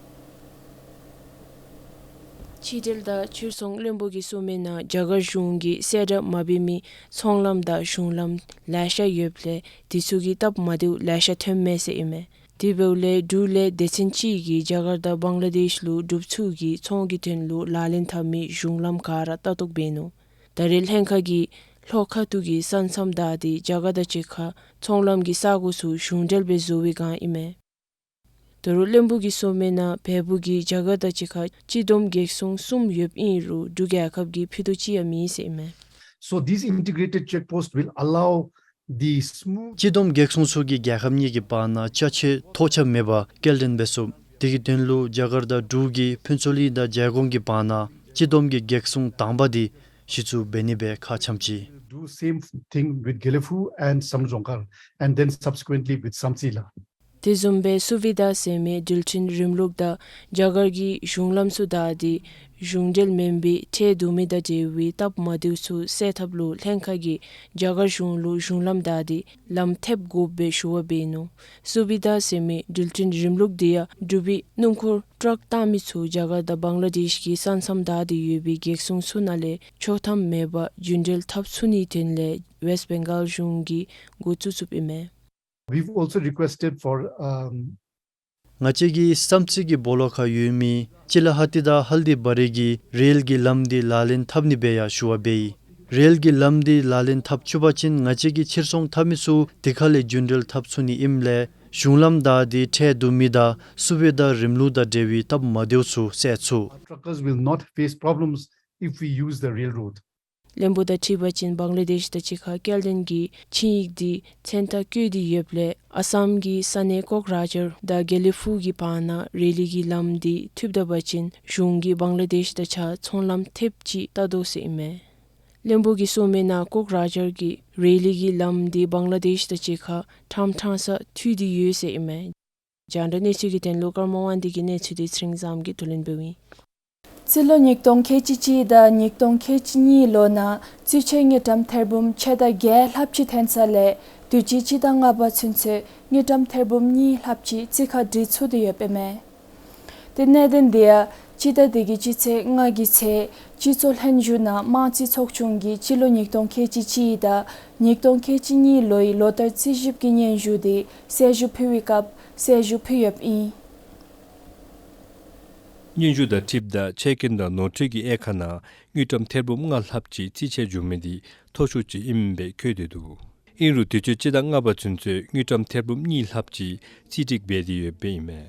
ཕྱི་འབྲེལ་དང་ཕྱིར་ཚོང་བློན་པོ་གིས་གསུངས་མིའི་ནང་རྒྱ་གར་གཞུང་གིས་གསལ་བསྒྲགས་མ་འབད་མི་ཚོང་ལམ་དང་གཞུང་ལམ་ལེ་ཤ་ཡོདཔ་ལས་དེ་ཚུ་གིས་སྟབས་མ་བདེཝ་ལེ་ཤ་ཐོནམ་མས་ཟེར་ཨིན་མས། དེ་འབདཝ་ལས་འབྲུག་ལས་སྡེ་ཚན་ཅིག་གིས་རྒྱ་གར་དང་བང་ལ་དེཤ་ལུ་འབྲུགཔ་ཚུ་གིས་ཚོང་གི་དོན་ལུ་ལག་ལེན་འཐབ་མི་གཞུང་ལམ་ག་ར་ལྟ་རྟོག་འབད་ནུག། ད་རེས་ལྷན་ཁག་གིས་ལྷོ་ཁ་ཐུག་གི་ས་མཚམས་བདའ་སྟེ་རྒྱ་གར་དང་གཅིག་ཁར་ཚོང་ལམ་གྱི་ས་གོ་ཚུ་གཞུང་འབྲེལ་སྦེ་བཟོ་བའི་བསྒང་ཨིན་མས། ད་རུང་བློན་པོ་གིས་གསུངས་མིའི་ནང་བལ་པོ་གིས་རྒྱ་གར་དང་གཅིག་ཁར་སྤྱི་བསྡོམས་གེགས་སྲུང་གསུམ་ཡོདཔ་ཨིན་རུང་འབྲུག་རྒྱལ་ཁབ་ཀྱིས་ཕུད་རྡོག་གཅིག་ཡང་མེད་ཟེར་ཨིན་མས། So these integrated checkposts will allow the smooth སྤྱི་བསྡོམས་གེགས་སྲུང་ཚུ་གིས་རྒྱལ་ཁབ་གཉིས་ཀྱི་བར་ན་ཅ་ཆས་ཐོགས་ཆགས་མེད་པར་སྐྱེལ་འདྲེན་འབད་ཚུགས། དེ་གི་དོན་ལུ་རྒྱ་གར་དང་འབྲུག་གིས་ཕུན་ཚོགས་གླིང་དང་རྒྱལ་གོང་གི་བར་ན་སྤྱི་བསྡོམས་ཀྱི་གེགས་སྲུང་དང་པ་འདི་གཞི་བཙུགས་འབད་ནི་སྦེ་ཁ་འཆམ་ཅི། Do same thing with Gelephu and Samdrup Dzongkhar, and then subsequently with Samtse la. དེ་བཟུམ་སྦེ་སུ་བི་དྷ་ཟེར་མི་འགྲུལ་འཕྲིན་རིམ་ལུགས་དང་རྒྱ་གར་གྱི་གཞུང་ལམ་ཚུ་བདའ་སྟེ་གཞུང་འབྲེལ་མེན་པའི་ཁྲལ་བསྡུ་མི་དང་འབྲེལ་བའི་སྟབས་མ་བདེཝ་ཚུ་སེལ་ཐབས་ལུ་ལྷན་ཁག་གིས་རྒྱ་གར་གཞུང་ལུ་གཞུང་ལམ་བདའ་སྟེ་ལམ་ཐེབས་དགོཔ་སྦེ་ཞུ་བ་འབད་ནུག། སུ་བི་དྷ་ཟེར་མི་འགྲུལ་འཕྲིན་རིམ་ལུགས་འདི་ཡང་འབྲུག་པའི་སྣུམ་འཁོར་ཊཱརཀ་བཏང་མི་ཚུ་རྒྱ་གར་དང་བང་ལ་དེཤ་གི་ས་མཚམས་བདའ་སྟེ་ཡོད་པའི་གེགས་སྲུང་ཚུ་ནང་ལས་ཆོག་ཐམ་མེད་པར་རྒྱུན་འགྲུལ་འཐབ་ཚུགས་ནིའི་དོན་ལས་ཝེསཊ་བེང་གཱལ་གཞུང་གིས་འགོ་བཙུགས་བཙུགསཔ་ཨིན་མས། We've also requested for, um, ང་བཅས་ཀྱིས་བསམ་རྩེ་གི་སྦོ་ལོགས་ཁར་ཡོད་མི་ཅི་ལ་ཧ་ཏི་དང་ཧལ་དི་བ་རི་གི་རེལ་གྱི་ལམ་འདི་ལག་ལེན་འཐབ་ནི་སྦེ་ཡང་ཞུ་བ་འབད་ཡི། རེལ་གྱི་ལམ་འདི་ལག་ལེན་འཐབ་ཚུགས་པ་ཅིན་ང་བཅས་ཀྱི་ཕྱིར་ཚོང་འཐབ་མི་ཚུ་དེ་ཁ་ལས་རྒྱུན་འགྲུལ་འཐབ་ཚུགས་ནི་ཨིནམ་ལས་གཞུང་ལམ་བདའ་སྟེ་ཁྲལ་བསྡུ་མི་དང་སུ་བི་དྷ་རིམ་ལུགས་དང་འབྲེལ་བའི་སྟབས་མ་བདེཝ་ཚུ་སེལ་ཚུགས། Our truckers will not face problems if we use the rail road. བློན་པོ་དང་འཁྲིལ་བ་ཅིན་བང་ལ་དེཤ་དང་གཅིག་ཁར་སྐྱེལ་འདྲེན་གྱི་ཆིངས་ཡིག་འདི་མཚན་རྟགས་བཀོད་དེ་ཡོདཔ་ལས་ཨ་སམ་གྱི་ས་གནས་ཀོག་རཱཇར་དང་དགེ་ལེགས་ཕུག་གི་བར་ན་རེ་ལི་གི་ལམ་འདི་མཐུད་ད་པ་ཅིན་གཞུང་གིས་བང་ལ་དེཤ་དང་གཅིག་ཁར་ཚོང་ལམ་ཐེབས་ཅིག་བལྟ་དོ་ཟེར་ཨིན་མས། བློན་པོ་གིས་གསུངས་མིའི་ནང་ཀོག་རཱཇར་གྱི་རེ་ལི་གི་ལམ་འདི་བང་ལ་དེཤ་དང་གཅིག་ཁར་ཁྲམ་ཁྲང་ས་མཐུད་དེ་ཡོད་ཟེར་ཨིན་མས། རྒྱང་བསྒྲགས་གནས་ཚུལ་གྱི་དོན་ལུ་ཀརྨ་དབང་འདུས་ཀྱི་གནས་ཚུལ་འདི་ཚེ་རིང་བཟངམོ་གིས་བསྡུ་ལེན་འབདཝ་ཨིན། རྩིས་ལོ་ཉིས་སྟོང་ཁལ་གཅིག་གཅིག་དང་ཉིས་སྟོང་ཁལ་གཅིག་གཉིས་ལོ་ནང་རྩིས་ཆད་དངུལ་ཀྲམ་ཐེར་འབུམ་ཕྱེད་དང་བརྒྱད་ལྷགཔ་ཅིག་ཐོན་ས་ལས་དུས་ཅི་སྤྱི་ཟླ་ལྔ་པ་ཚུན་ཚོད་དངུལ་ཀྲམ་ཐེར་འབུམ་གཉིས་ལྷགཔ་ཅིག་རྩིས་ཁར་སྒྲིག་ཚུགས་ཏེ་ཡོདཔ་ཨིན་མས། ཏེ་གནད་དོན་འདི་ཡང་སྤྱི་ཟླ་འདི་གི་སྤྱི་ཚེས་ལྔ་གི་ཚེ་སྤྱི་ཚོགས་ལྷན་བཞུགས་ནང་དམངས་རྩིས་ཚོགས་ཆུང་གིས་སྤྱི་ལོ་ཉིས་སྟོང་ཁལ་གཅིག་གཅིག་དང་ཉིས་སྟོང་ཁལ་གཅིག་གཉིས་ལོའི་ལོ་བསྟར་རྩིས་ཞིབ་ཀྱི་སྙན་ཞུ་འདི་གསལ་ཞུ་ཕུལ་བའི་སྐབས་ གསལ་ཞུ་ཕུལ་ཡོདཔ་ཨིན། སྙན་ཞུ་དང་འཁྲིལཝ་ད་ཆད་སྐྱོན་དང་ནོར་འཁྲུལ་གྱི་དབྱེ་ཁག་ནང་དངུལ་ཀྲམ་ཐེར་འབུམ་ལྔ་ལྷགཔ་ཅིག་རྩིས་ཆད་བྱུང་མི་འདི་མཐོ་ཤོས་ཅིག་ཨིནམ་སྦེ་བཀོད་དེ་འདུག། ཨིན་རུང་དུས་ཅི་སྤྱི་ཟླ་ལྔ་པ་ཚུན་ཚོད་དངུལ་ཀྲམ་ཐེར་འབུམ་གཉིས་ལྷགཔ་ཅིག་རྩིས་སྒྲིག་འབད་དེ་ཡོདཔ་ཨིན་མས།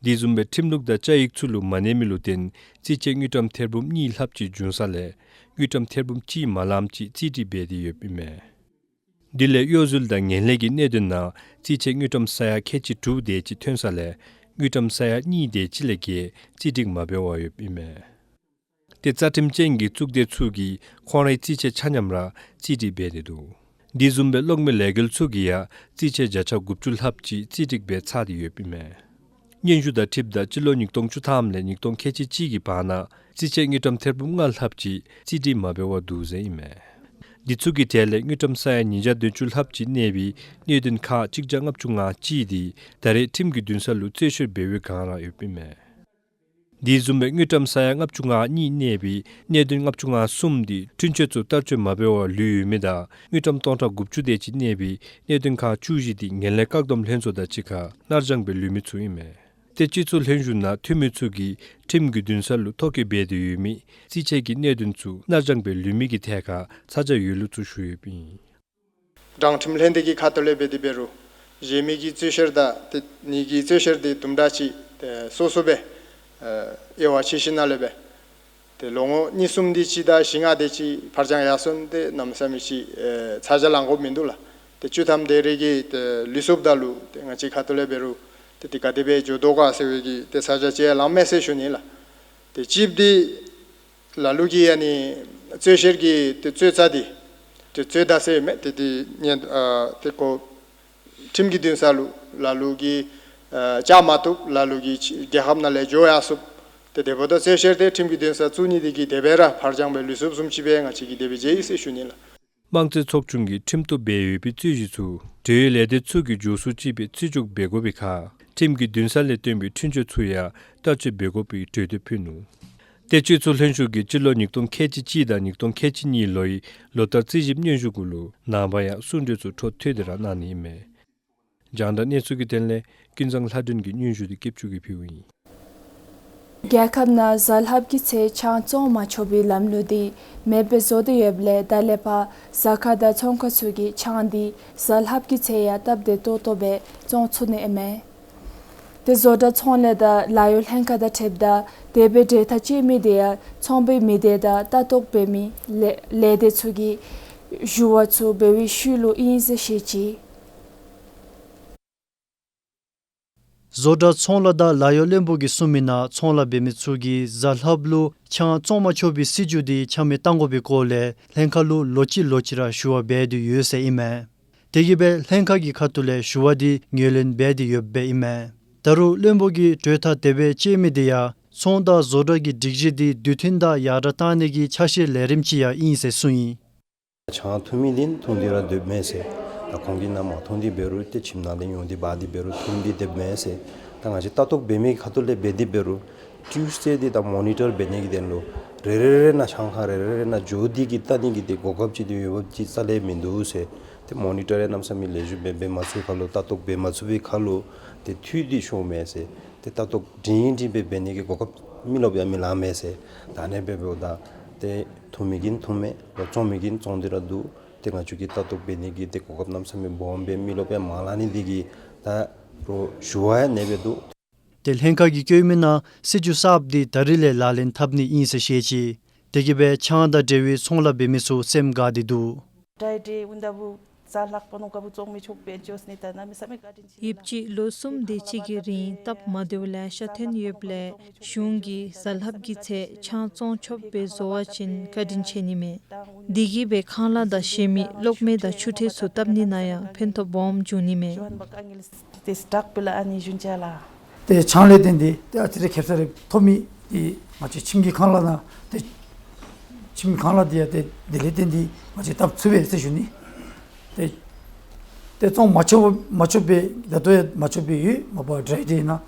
དེ་བཟུམ་སྦེ་ཁྲིམས་ལུགས་དང་བཅའ་ཡིག་ཚུ་ལུ་མ་གནས་མི་ལུ་བརྟེན་རྩིས་ཆད་དངུལ་ཀྲམ་ཐེར་འབུམ་གཉིས་ལྷགཔ་ཅིག་བྱུང་ས་ལས་དངུལ་ཀྲམ་ཐེར་འབུམ་གཅིག་མ་ལངམ་ཅིག་རྩིས་སྒྲིག་འབད་དེ་ཡོདཔ་ཨིན་མས། དེ་ལས་གཡོ་ཟོལ་དང་ངན་ལྷད་ཀྱི་གནད་དོན་ནང་རྩིས་ཆད་དངུལ་ཀྲམ་ས་ཡ་ཁལ་གཅིག་དྲུག་དེ་ཅིག་ཐོན་ས་ལས་དངུལ་ཀྲམ་ས་ཡ་གཉིས་དེ་ཅིག་ལས་བརྒལ་རྩིས་སྒྲིག་མ་འབད་བར་ཡོདཔ་ཨིན་མས། ཏེ་རྩ་ཁྲིམས་ཅན་གྱི་གཙུག་སྡེ་ཚུ་གིས་ཁོང་རའི་རྩིས་ཆད་ཆ་མཉམ་ར་རྩིས་སྒྲིག་འབད་དེ་འདུག། དེ་བཟུམ་སྦེ་གློག་མེ་ལས་འགུལ་ཚུ་གིས་ཡང་རྩིས་ཆད་བརྒྱ་ཆ་དགུ་བཅུ་ལྷགཔ་ཅིག་རྩིས་སྒྲིག་འབད་ཚར་ཏེ་ཡོདཔ་ཨིན་མས། སྙན་ཞུ་དང་འཁྲིལཝ་ད་སྤྱི་ལོ་ཉིས་སྟོང་བཅུ་ཐམ་ལས་ཉིས་སྟོང་ཁལ་གཅིག་གཅིག་གི་བར་ན་རྩིས་ཆད་དངུལ་ཀྲམ་ཐེར་འབུམ་ལྔ་ལྷགཔ་ཅིག་རྩིས་སྒྲིག་མ་འབད་བར་འདུག་ཟེར་ཨིན་མས། འདི་ཚུ་གི་གྲས་ལས་དངུལ་ཀྲམ་ས་ཡ་ཉིས་བརྒྱ་བདུན་ཅུ་ལྷགཔ་ཅིག་གནས་པའི་གནད་དོན་ཁག་གཅིག་བརྒྱ་ལྔ་བཅུ་ང་གཅིག་འདི་ད་རེས་ཁྲིམས་ཀྱི་འདུན་ས་ལུ་རྩོད་བཤེར་འབད་བའི་བསྒང་ར་ཡོདཔ་ཨིན་མས། དེ་བཟུམ་སྦེ་དངུལ་ཀྲམ་ས་ཡ་ལྔ་བཅུ་ང་གཉིས་གནས་པའི་གནད་དོན་ལྔ་བཅུ་ང་གསུམ་འདི་འཁྲུན་ཆོད་ཚུ་བསྟར་སྤྱོད་མ་འབད་བར་ལུས་ཡོད་མི་དང་དངུལ་ཀྲམ་སྟོང་ཕྲག་དགུ་བཅུ་དེ་ཅིག་གནས་པའི་གནད་དོན་ཁག་བཅུ་བཞི་འདི་ངན་ལྷད་བཀག་སྡོམ་ལྷན་ཚོགས་དང་གཅིག་ཁར་ནར་འགྱངས་སྦེ་ལུས་མི་ཚུ་ཨིན་མས། ཏེ་སྤྱི་ཚོགས་ལྷན་བཞུགས་ནང་འཐུས་མི་ཚུ་གིས་ཁྲིམས་ཀྱི་འདུན་ས་ལུ་ཐོ་བཀོད་འབད་དེ་ཡོད་མི་རྩིས་ཆད་ཀྱི་གནད་དོན་ཚུ་ནར་འགྱངས་སྦེ་ལུས་མི་གི་ཐད་ཁར་ཚ་གྱང་ཡོད་ལུགས་ཚུ་ཞུ་ཡོདཔ་ཨིན། དྲང་ཁྲིམས་ལྷན་སྡེ་གི་ཁ་ཐུག་ལས་འབད་དེ་འབད་རུང་གཞན་མི་གིས་རྩོད་བཤེར་དང་ཏེ་ངེ་གི་རྩོད་བཤེར་འདི་དུམ་གྲ་ཅིག་ཏེ་སོ་སོ་སྦེ་ཨེ་དབྱེ་བ་ཕྱེ་ཞིནམ་ལས་སྦེ་ཏེ་ལོ་ངོ་གཉིས་གསུམ་དེ་ཅིག་དང་བཞི་ལྔ་དེ་ཅིག་ཕར་འགྱངས་ཡར་སོང་སྟེ་གནམ་མེད་ས་མེད་ཅིག་ཨེ་ཚ་གྱང་ལང་དགོཔ་མིན་འདུག་ལགས། ཏེ་བཅུ་ཐམ་དེ་རེ་གི་ཏེ་ལུས་སོངམ་ད་ལུ་ཏེ་ང་བཅས་ཁ་ཐུག་ལས་འབད་རུང་ཏེ་དེ་ག་དེ་སྦེ་འགྱོ་དོ་ག་ཟེར་བའི་གི་ཏེ་ཚ་གྱང་ཅིག་ཡང་ལངམ་མས་ཟེར་ཞུ་ནི་ལགས། ཏེ་གཅིག་འདི་ལ་ལུ་གིས་ཨ་ནི་རྩོད་བཤེར་གྱི་ཏེ་རྩོད་རྩ་འདི་ཏེ་རྩོད་ཟླ་ཟེར་མི་དེ་འདི་ཉན་ཨ་ཏེ་ཁོ་ཁྲིམས་ཀྱི་འདུན་ས་ལུ་ལ་ལུ་གིས་ཨ་བཅར་མ་བཏུབ། ལ་ལུ་གིས་རྒྱལ་ཁབ་ནང་ལས་འགྱོ་ཡར་སོངམ། ཏེ་དེ་འབདཝ་ད་རྩོད་བཤེར་དེ་ཁྲིམས་ཀྱི་འདུན་ས་བཙུགས་ནི་དེ་གིས་དེ་སྦེ་ར་ཕར་འགྱངས་སྦེ་ལུས་སོངམ་བཟུམ་ཅིག་སྦེ་ང་བཅས་ཀྱིས་དེ་སྦེ་མཇལ་ཡི་ཟེར་ཞུ་ནི་ལགས། དམངས་རྩིས་ཚོགས་ཆུང་གིས་ཁྲིམས་གཏུག་འབད་ཡོད་པའི་རྩོད་གཞི་ཚུ་འབྲེལ་ཡོད་ལས་སྡེ་ཚུ་གིས་མགྱོགས་སུ་ཅིག་སྦེ་རྩིས་འཇོག་འབད་དགོ་པའི་ཁར་ཁྲིམས་ཀྱི་འདུན་ས་ལས་བཏོན་པའི་འཁྲུན་ཆོད་ཚུ་ཡང་བསྟར་སྤྱོད་འབད་དགོ་པའི་གྲོས་འདེབས་ཕུལ་ནུག། ཏེ་སྤྱི་ཚོགས་ལྷན་ཞུགས་ཀྱིས་སྤྱི་ལོ་ཉིས་སྟོང་ཁལ་གཅིག་གཅིག་དང་ཉིས་སྟོང་ཁལ་གཅིག་གཉིས་ལོའི་ལོ་བསྟར་རྩིས་ཞིབ་སྙན་ཞུ་གུ་ལུ་ནངས་པ་ཡང་གསུང་གྲོས་ཚུ་འཕྲོ་མཐུད་དེ་ར་གནང་ནི་ཨིན་མས། རྒྱང་བསྒྲགས་གནས་ཚུལ་གྱི་དོན་ལས་ཀུན་བཟང་ལྷ་སྒྲོན་གྱིས་སྙན་ཞུ་འདི་སྐྱིད་ཆུ་གིས་ཕུལཝ་ཨིན། རྒྱལ་ཁབ་ནང་གཟའ་ལྷགཔ་གི་ཚེ་ཆང་བཙོང་མ་ཆོག་པའི་ལམ་ལུགས་འདི་མེདཔ་བཟོ་སྟེ་ཡོདཔ་ལས་ད་ལས་ཕར་ཟ་ཁང་དང་ཚོང་ཁང་ཚུ་གིས་ཆང་འདི་གཟའ་ལྷགཔ་གི་ཚེ་ཡང་སྟབས་བདེ་ཏོག་ཏོ་སྦེ་བཙོང་ཚུགས་ནི་ཨིན་མས། ཏེ་བཟོ་གྲྭ་ཚོང་ལས་དང་ལཱ་གཡོག་ལྷན་ཁག་དང་འཁྲིལཝ་ད་དེ་སྦེ་འབྲེལ་ཐག་བཅད་མི་དེ་ཡང་ཚོང་པའི་མི་སྡེ་དང་ལྟ་རྟོག་འབད་མི་ལས་ལས་སྡེ་ཚུ་གིས་ཞུ་བ་ཚུ་འབད་བའི་ཤུལ་ལུ་ཨིན་ཟེར་བཤད་ཅི། བཟོ་གྲྭ་ཚོང་ལཱ་དང་ལཱ་གཡོག་བློན་པོ་གིས་གསུངས་མི་ནང་ཚོང་ལཱ་འབད་མི་ཚུ་གིས་གཟའ་ལྷགཔ་ལུ་ཆང་བཙོང་མ་ཆོག་པའི་སྲིད་བྱུས་འདི་ཆ་མེད་གཏང་དགོ་པའི་སྐོར་ལས་ལྷན་ཁག་ལུ་ལོ་གཅིག་ལོ་གཅིག་ར་ཞུ་བ་འབད་དེ་ཡོད་ཟེར་ཨིན་མས། དེ་གིས་སྦེ་ལྷན་ཁག་གི་ཁ་ཐུག་ལས་ཞུ་བ་འདི་ངོས་ལེན་འབད་དེ་ཡོདཔ་སྦེ་ཨིན་མས། ད་རུང་བློན་པོ་གིས་གྲོས་ཐག་དེ་སྦེ་བཅད་མི་དེ་ཡང་ཚོང་དང་བཟོ་གྲྭ་གི་སྒྲིག་གཞི་འདི་དུས་མཐུན་དང་ཡར་དྲག་གཏང་ནི་གི་ཆ་ཤས་ལས་རིམ་ཅིག་ཡང་ཨིན་ཟེར་གསུངས་ཡི། ཆང་འཐུང་མི་འདི་འཐུང་སྟེ་ར་སྡོདཔ་མས་ཟེར། ད་ཁོང་གིས་ནཱ་མ་འཐུང་སྟེ་འབད་རུང་ཏེ་ཁྱིམ་ནང་ལས་ཡོང་སྟེ་འབག་སྟེ་འབད་རུང་འཐུང་སྟེ་སྡོདཔ་མས་ཟེར། ད་ང་བཅས་ལྟ་རྟོག་འབད་མི་ཁ་ཐུག་ལས་འབད་དེ་འབད་རུང་ཊིའུསི་ཌེ་འདི་ད་མོ་ནི་ཊར་འབད་ནི་གི་དོན་ལུ་རེ་རེ་རེ་ནང་ཆང་ཁང་རེ་རེ་རེ་ནང་འགྱོ་སྟེ་གིས་བལྟ་ནི་གི་ཏེ་གོ་སྐབས་ཅིག་འདི་ཡོདཔ་ཅིག་རྩ་ལས་མིན་འདུག་ཟེར། ཏེ་མོ་ནི་ཊར་ཡང་གནམ་མེད་ས་མེད་ལེགས་ཤོམ་སྦེ་འབད་མ་ཚུགས་ཁར་ལུ་ལྟ་རྟོག་འབད་མ་ཚུགས་པའི་ཁར་ལུ་ཏེ་འཐུས་འདི་ཤོར་མས་ཟེར། ཏེ་ལྟ་རྟོག་སྒྲིང་སྒྲི་སྦེ་འབད་ནི་གི་གོ་སྐབས་མི་ལོགཔ་ཡང་མི་ལང་མས་ཟེར། ད་ཨ་ནི་སྦེ་འབདཝ་ད་ཏེ་འཐུང་མི་གིས་འཐུང་མས་ལོ། བཙོང་མི་གིས་བཙོང་སྟེ་ར་འདུག། ཏེ་ང་བཅས་ཀྱིས་ལྟ་རྟོག་འབད་ནི་གི་ཏེ་གོ་སྐབས་གནམ་མེད་ས་མེད་སྦོམ་སྦེ་མི་ལོགཔ་ཡང་མ་ལང་ནི་འདི་གིས་ད་རུང་ཞུ་བ་ཡང་ཨ་ནི་སྦེ་འདུག། ཏེ་ལྷན་ཁག་གིས་བཀོད་མི་ནང་སྲིད་བྱུས་གསརཔ་འདི་ད་རིས་ལས་ལག་ལེན་འཐབ་ནི་ཨིན་ཟེར་བཤད་ཅི། དེ་གིས་སྦེ་ཆང་དང་འབྲེལ་བའི་ཚོང་ལཱ་འབད་མི་ཚུ་སེམས་དགའ་སྟེ་འདུག། ཌྲའི་ཌེ་འོངམ་ད་བུ་གཟའ་ལྷགཔ་ནང་ག་བུ་བཙོང་མི་ཆོག་པའི་བཅོས་ནི་ད་གནམ་མེད་ས་མེད་བཀའ་དྲིན་ཆེ་ལགས། ཡུདཔ་ཅིག་ལོ་གསུམ་དེ་ཅིག་གི་རིང་སྟབས་མ་བདེཝ་ལེ་ཤ་ཐོན་ཡོདཔ་ལས་གཞུང་གིས་གཟའ་ལྷགཔ་གི་ཚེ་ཆང་བཙོང་ཆོགཔ་སྦེ་བཟོ་བ་ཅིན་བཀའ་དྲིན་ཆེ་ནི་མས། དེ་གིས་སྦེ་ཁང་གླ་དང་གཞན་མི་གློག་མེ་དང་ཆུ་ཁྲལ་ཚུ་བཏབ་ནི་ནང་ཡང་ཕན་ཐོགས་སྦོམ་འབྱུང་ནི་མས། ཏེ་ཆང་ལས་བརྟེན་ཏེ་ཏེ་ཨ་ཙི་རེ་ཁེབ་ས་རེ་ཐོབ་མི་འདི་ང་བཅས་ཁྱིམ་གྱི་ཁང་གླ་ནང་ཏེ་ཁྱིམ་ཁང་གླ་འདི་ཡང་ཏེ་དེ་ལས་བརྟེན་ཏེ་ང་བཅས་བཏབ་ཚུགས་པས་ཟེར་ཞུ་ནི། ཏེ་ཏེ་བཙོང་མ་ཆོག་མ་ཆོག་པའི་ད་ལྟོ་ཡང་མ་ཆོག་པའི་ཡོད། མ་པ་ཌྲའི་ཌེ་ནང་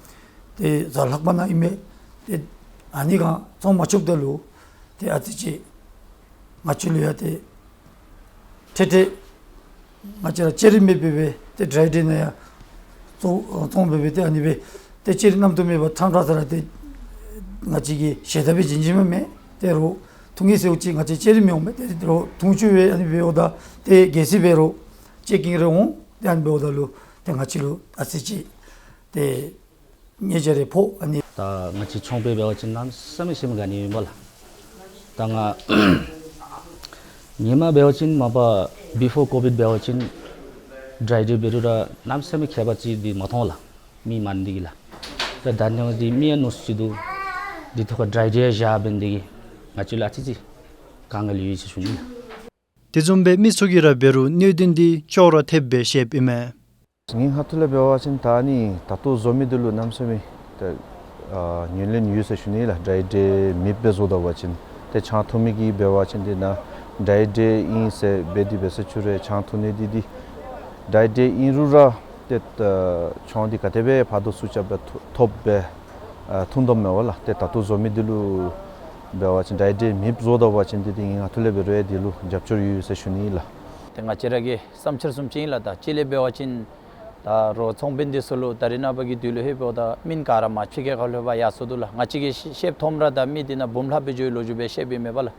ཏེ་གཟའ་ལྷག་པ་ནང་ཨིན་མས། ཏེ་ཨ་ནི་གང་བཙོང་མ་ཆོགཔ་ད་ལུ་ཏེ་ཨ་ཙི་ཅིག་ང་བཅས་ལུ་ཡང་ཏེ་ཁྲལ་ཁྲལ་ང་བཅས་ར་ཅ་རི་མེ་སྦེ་སྦེ་ཏེ་ཌྲའི་ཌེ་ནང་ཡང་ བཙོང་བཙོང་སྦེ་སྦེ་ཏེ་ཨ་ནི་སྦེ་ཏེ་ལྕེ་རིལ་མནམ་བཏོག་མེད་པར་ཕྲང་ཕྲང་ས་ར་ཏེ་ང་བཅས་ཀྱིས་ཞལ་ཏ་སྦེ་བྱིན་བྱིནམ་མས། ཏེ་རོགས་འཐུང་ནི་ཟེརཝ་ཅིག་ང་བཅས་ལྕེ་རིལ་མི་འོང་མས། ཏེ་རོགས་འཐུང་བཅུག་སྦེ་ཨ་ནི་སྦེ་འོངམ་ད་ཏེ་གལ་སྲིད་འབད་རུང་ལྕེ་རྐྱེན་རེ་འོང་ཏེ་ཨ་ནི་འབདཝ་ད་ལུ་ཏེ་ང་བཅས་ལུ་ཨ་ཙི་ཅིག་ཏེ་ཉེས་བྱ་རེ་ཕོག། ཨ་ནི་ད་ང་བཅས་ཚོང་པ་འབད་བ་ཅིན་གནམ་མེད་ས་མེད་སེམས་དགའ་ནི་ཨིན་པས་ལགས། ད་ང་ཧེ་མ་འབད་བ་ཅིན་མ་པ་བི་ཕོར་ཀོ་བིཌ་འབད་བ་ཅིན་ཌྲའི་ཌེ་འབད་རུང་ར་གནམ་མེད་ས་མེད་ཁྱད་པར་ཅིག་འདི་མ་མཐོང་ལགས། མི་མང་འདི་གིས་ལགས། ད་ད་ནི་འདི་མི་ཡང་ཉུང་སུ་ཅིག་འདུག། འདི་ཐོག་ཁར་ཌྲའི་ཌེ་བཞག་འབད་ནི་འདི་གིས་ང་བཅས་ལུ་ཨ་ཙི་ཅིག་དཀའ་ངལ་ཡོད་ཟེར་ཞུ་ནི་ལགས། དེ་བཟུམ་སྦེ་མི་ཚུ་གིས་ར་འབད་རུང་གནད་དོན་འདི་ཅོག་ར་འཐདཔ་སྦེ་བཤདཔ་ཨིན་མས། ངེའི་ཁ་ཐུག་ལས་འབད་བ་ཅིན་ད་ནི་ད་ལྟོ་བཟོ་མི་འདི་ལུ་གནམ་མེད་ས་མེད་ད་ཨ་ཉེར་ལེན་ཡོད་ཟེར་ཞུ་ནི་ལགས། ཌྲའི་ཌེ་མེདཔ་སྦེ་བཟོ་ད་པ་ཅིན་ཏེ་ཆང་འཐུང་མི་གིས་འབད་བ་ཅིན་འདི་ནང་ཌྲའི་ཌེ་ཨིན་ཟེར་འབད་དེ་འབད་ས་ཅིག་རུང་ཆང་འཐུང་ནི་འདི་འདི་ཌྲའི་ཌེ་ཨིན་རུང་ར་ཏེ་ད་ཆང་འདི་ག་དེ་སྦེ་ཕར་དང་ཚུར་རྐྱབ་སྦེ་ཐོབ་སྦེ་ཨ་འཐུང་དོ་མས་པ་ལགས། ཏེ་ད་ལྟོ་བཟོ་མི་འདི་ལུ་འབད་བ་ཅིན་ཌྲའི་ཌེ་མེདཔ་བཟོ་ད་པ་ཅིན་འདི་འདི་ངེའི་ཁ་ཐུག་ལས་འབད་རུང་འདི་ལུ་རྒྱབ་སྐྱོར་ཡོད་ཟེར་ཞུ་ནི་ལགས། ཏེ་ང་བཅས་ར་གི་བསམ་འཆར་བཟུམ་ཅིག་ཨིན་ལགས། ད་གཅིག་ལས་འབད་བ་ཅིན་ད་རོགས་ཚོང་དཔོན་འདི་ཚུ་ལུ་ད་རེས་ནངས་པ་གི་དུས་ལུ་ཧེ་འབདཝ་ད་མི་ག་ར་མ་ཕྱི་རྒྱལ་ཁ་ལུ་ཕར་ཡར་སོང་འདུག་ལགས། ང་བཅས་ཀྱིས་ཤེས་ཤེསཔ་མཐོངམ་ར་ད་མི་འདི་ནང་འབུམ་ལྷགཔ་སྦེ་འགྱོ་བའི་ལོ་རྒྱུས་སྦེ་བཤདཔ་ཨིན་མས་པ་ལགས།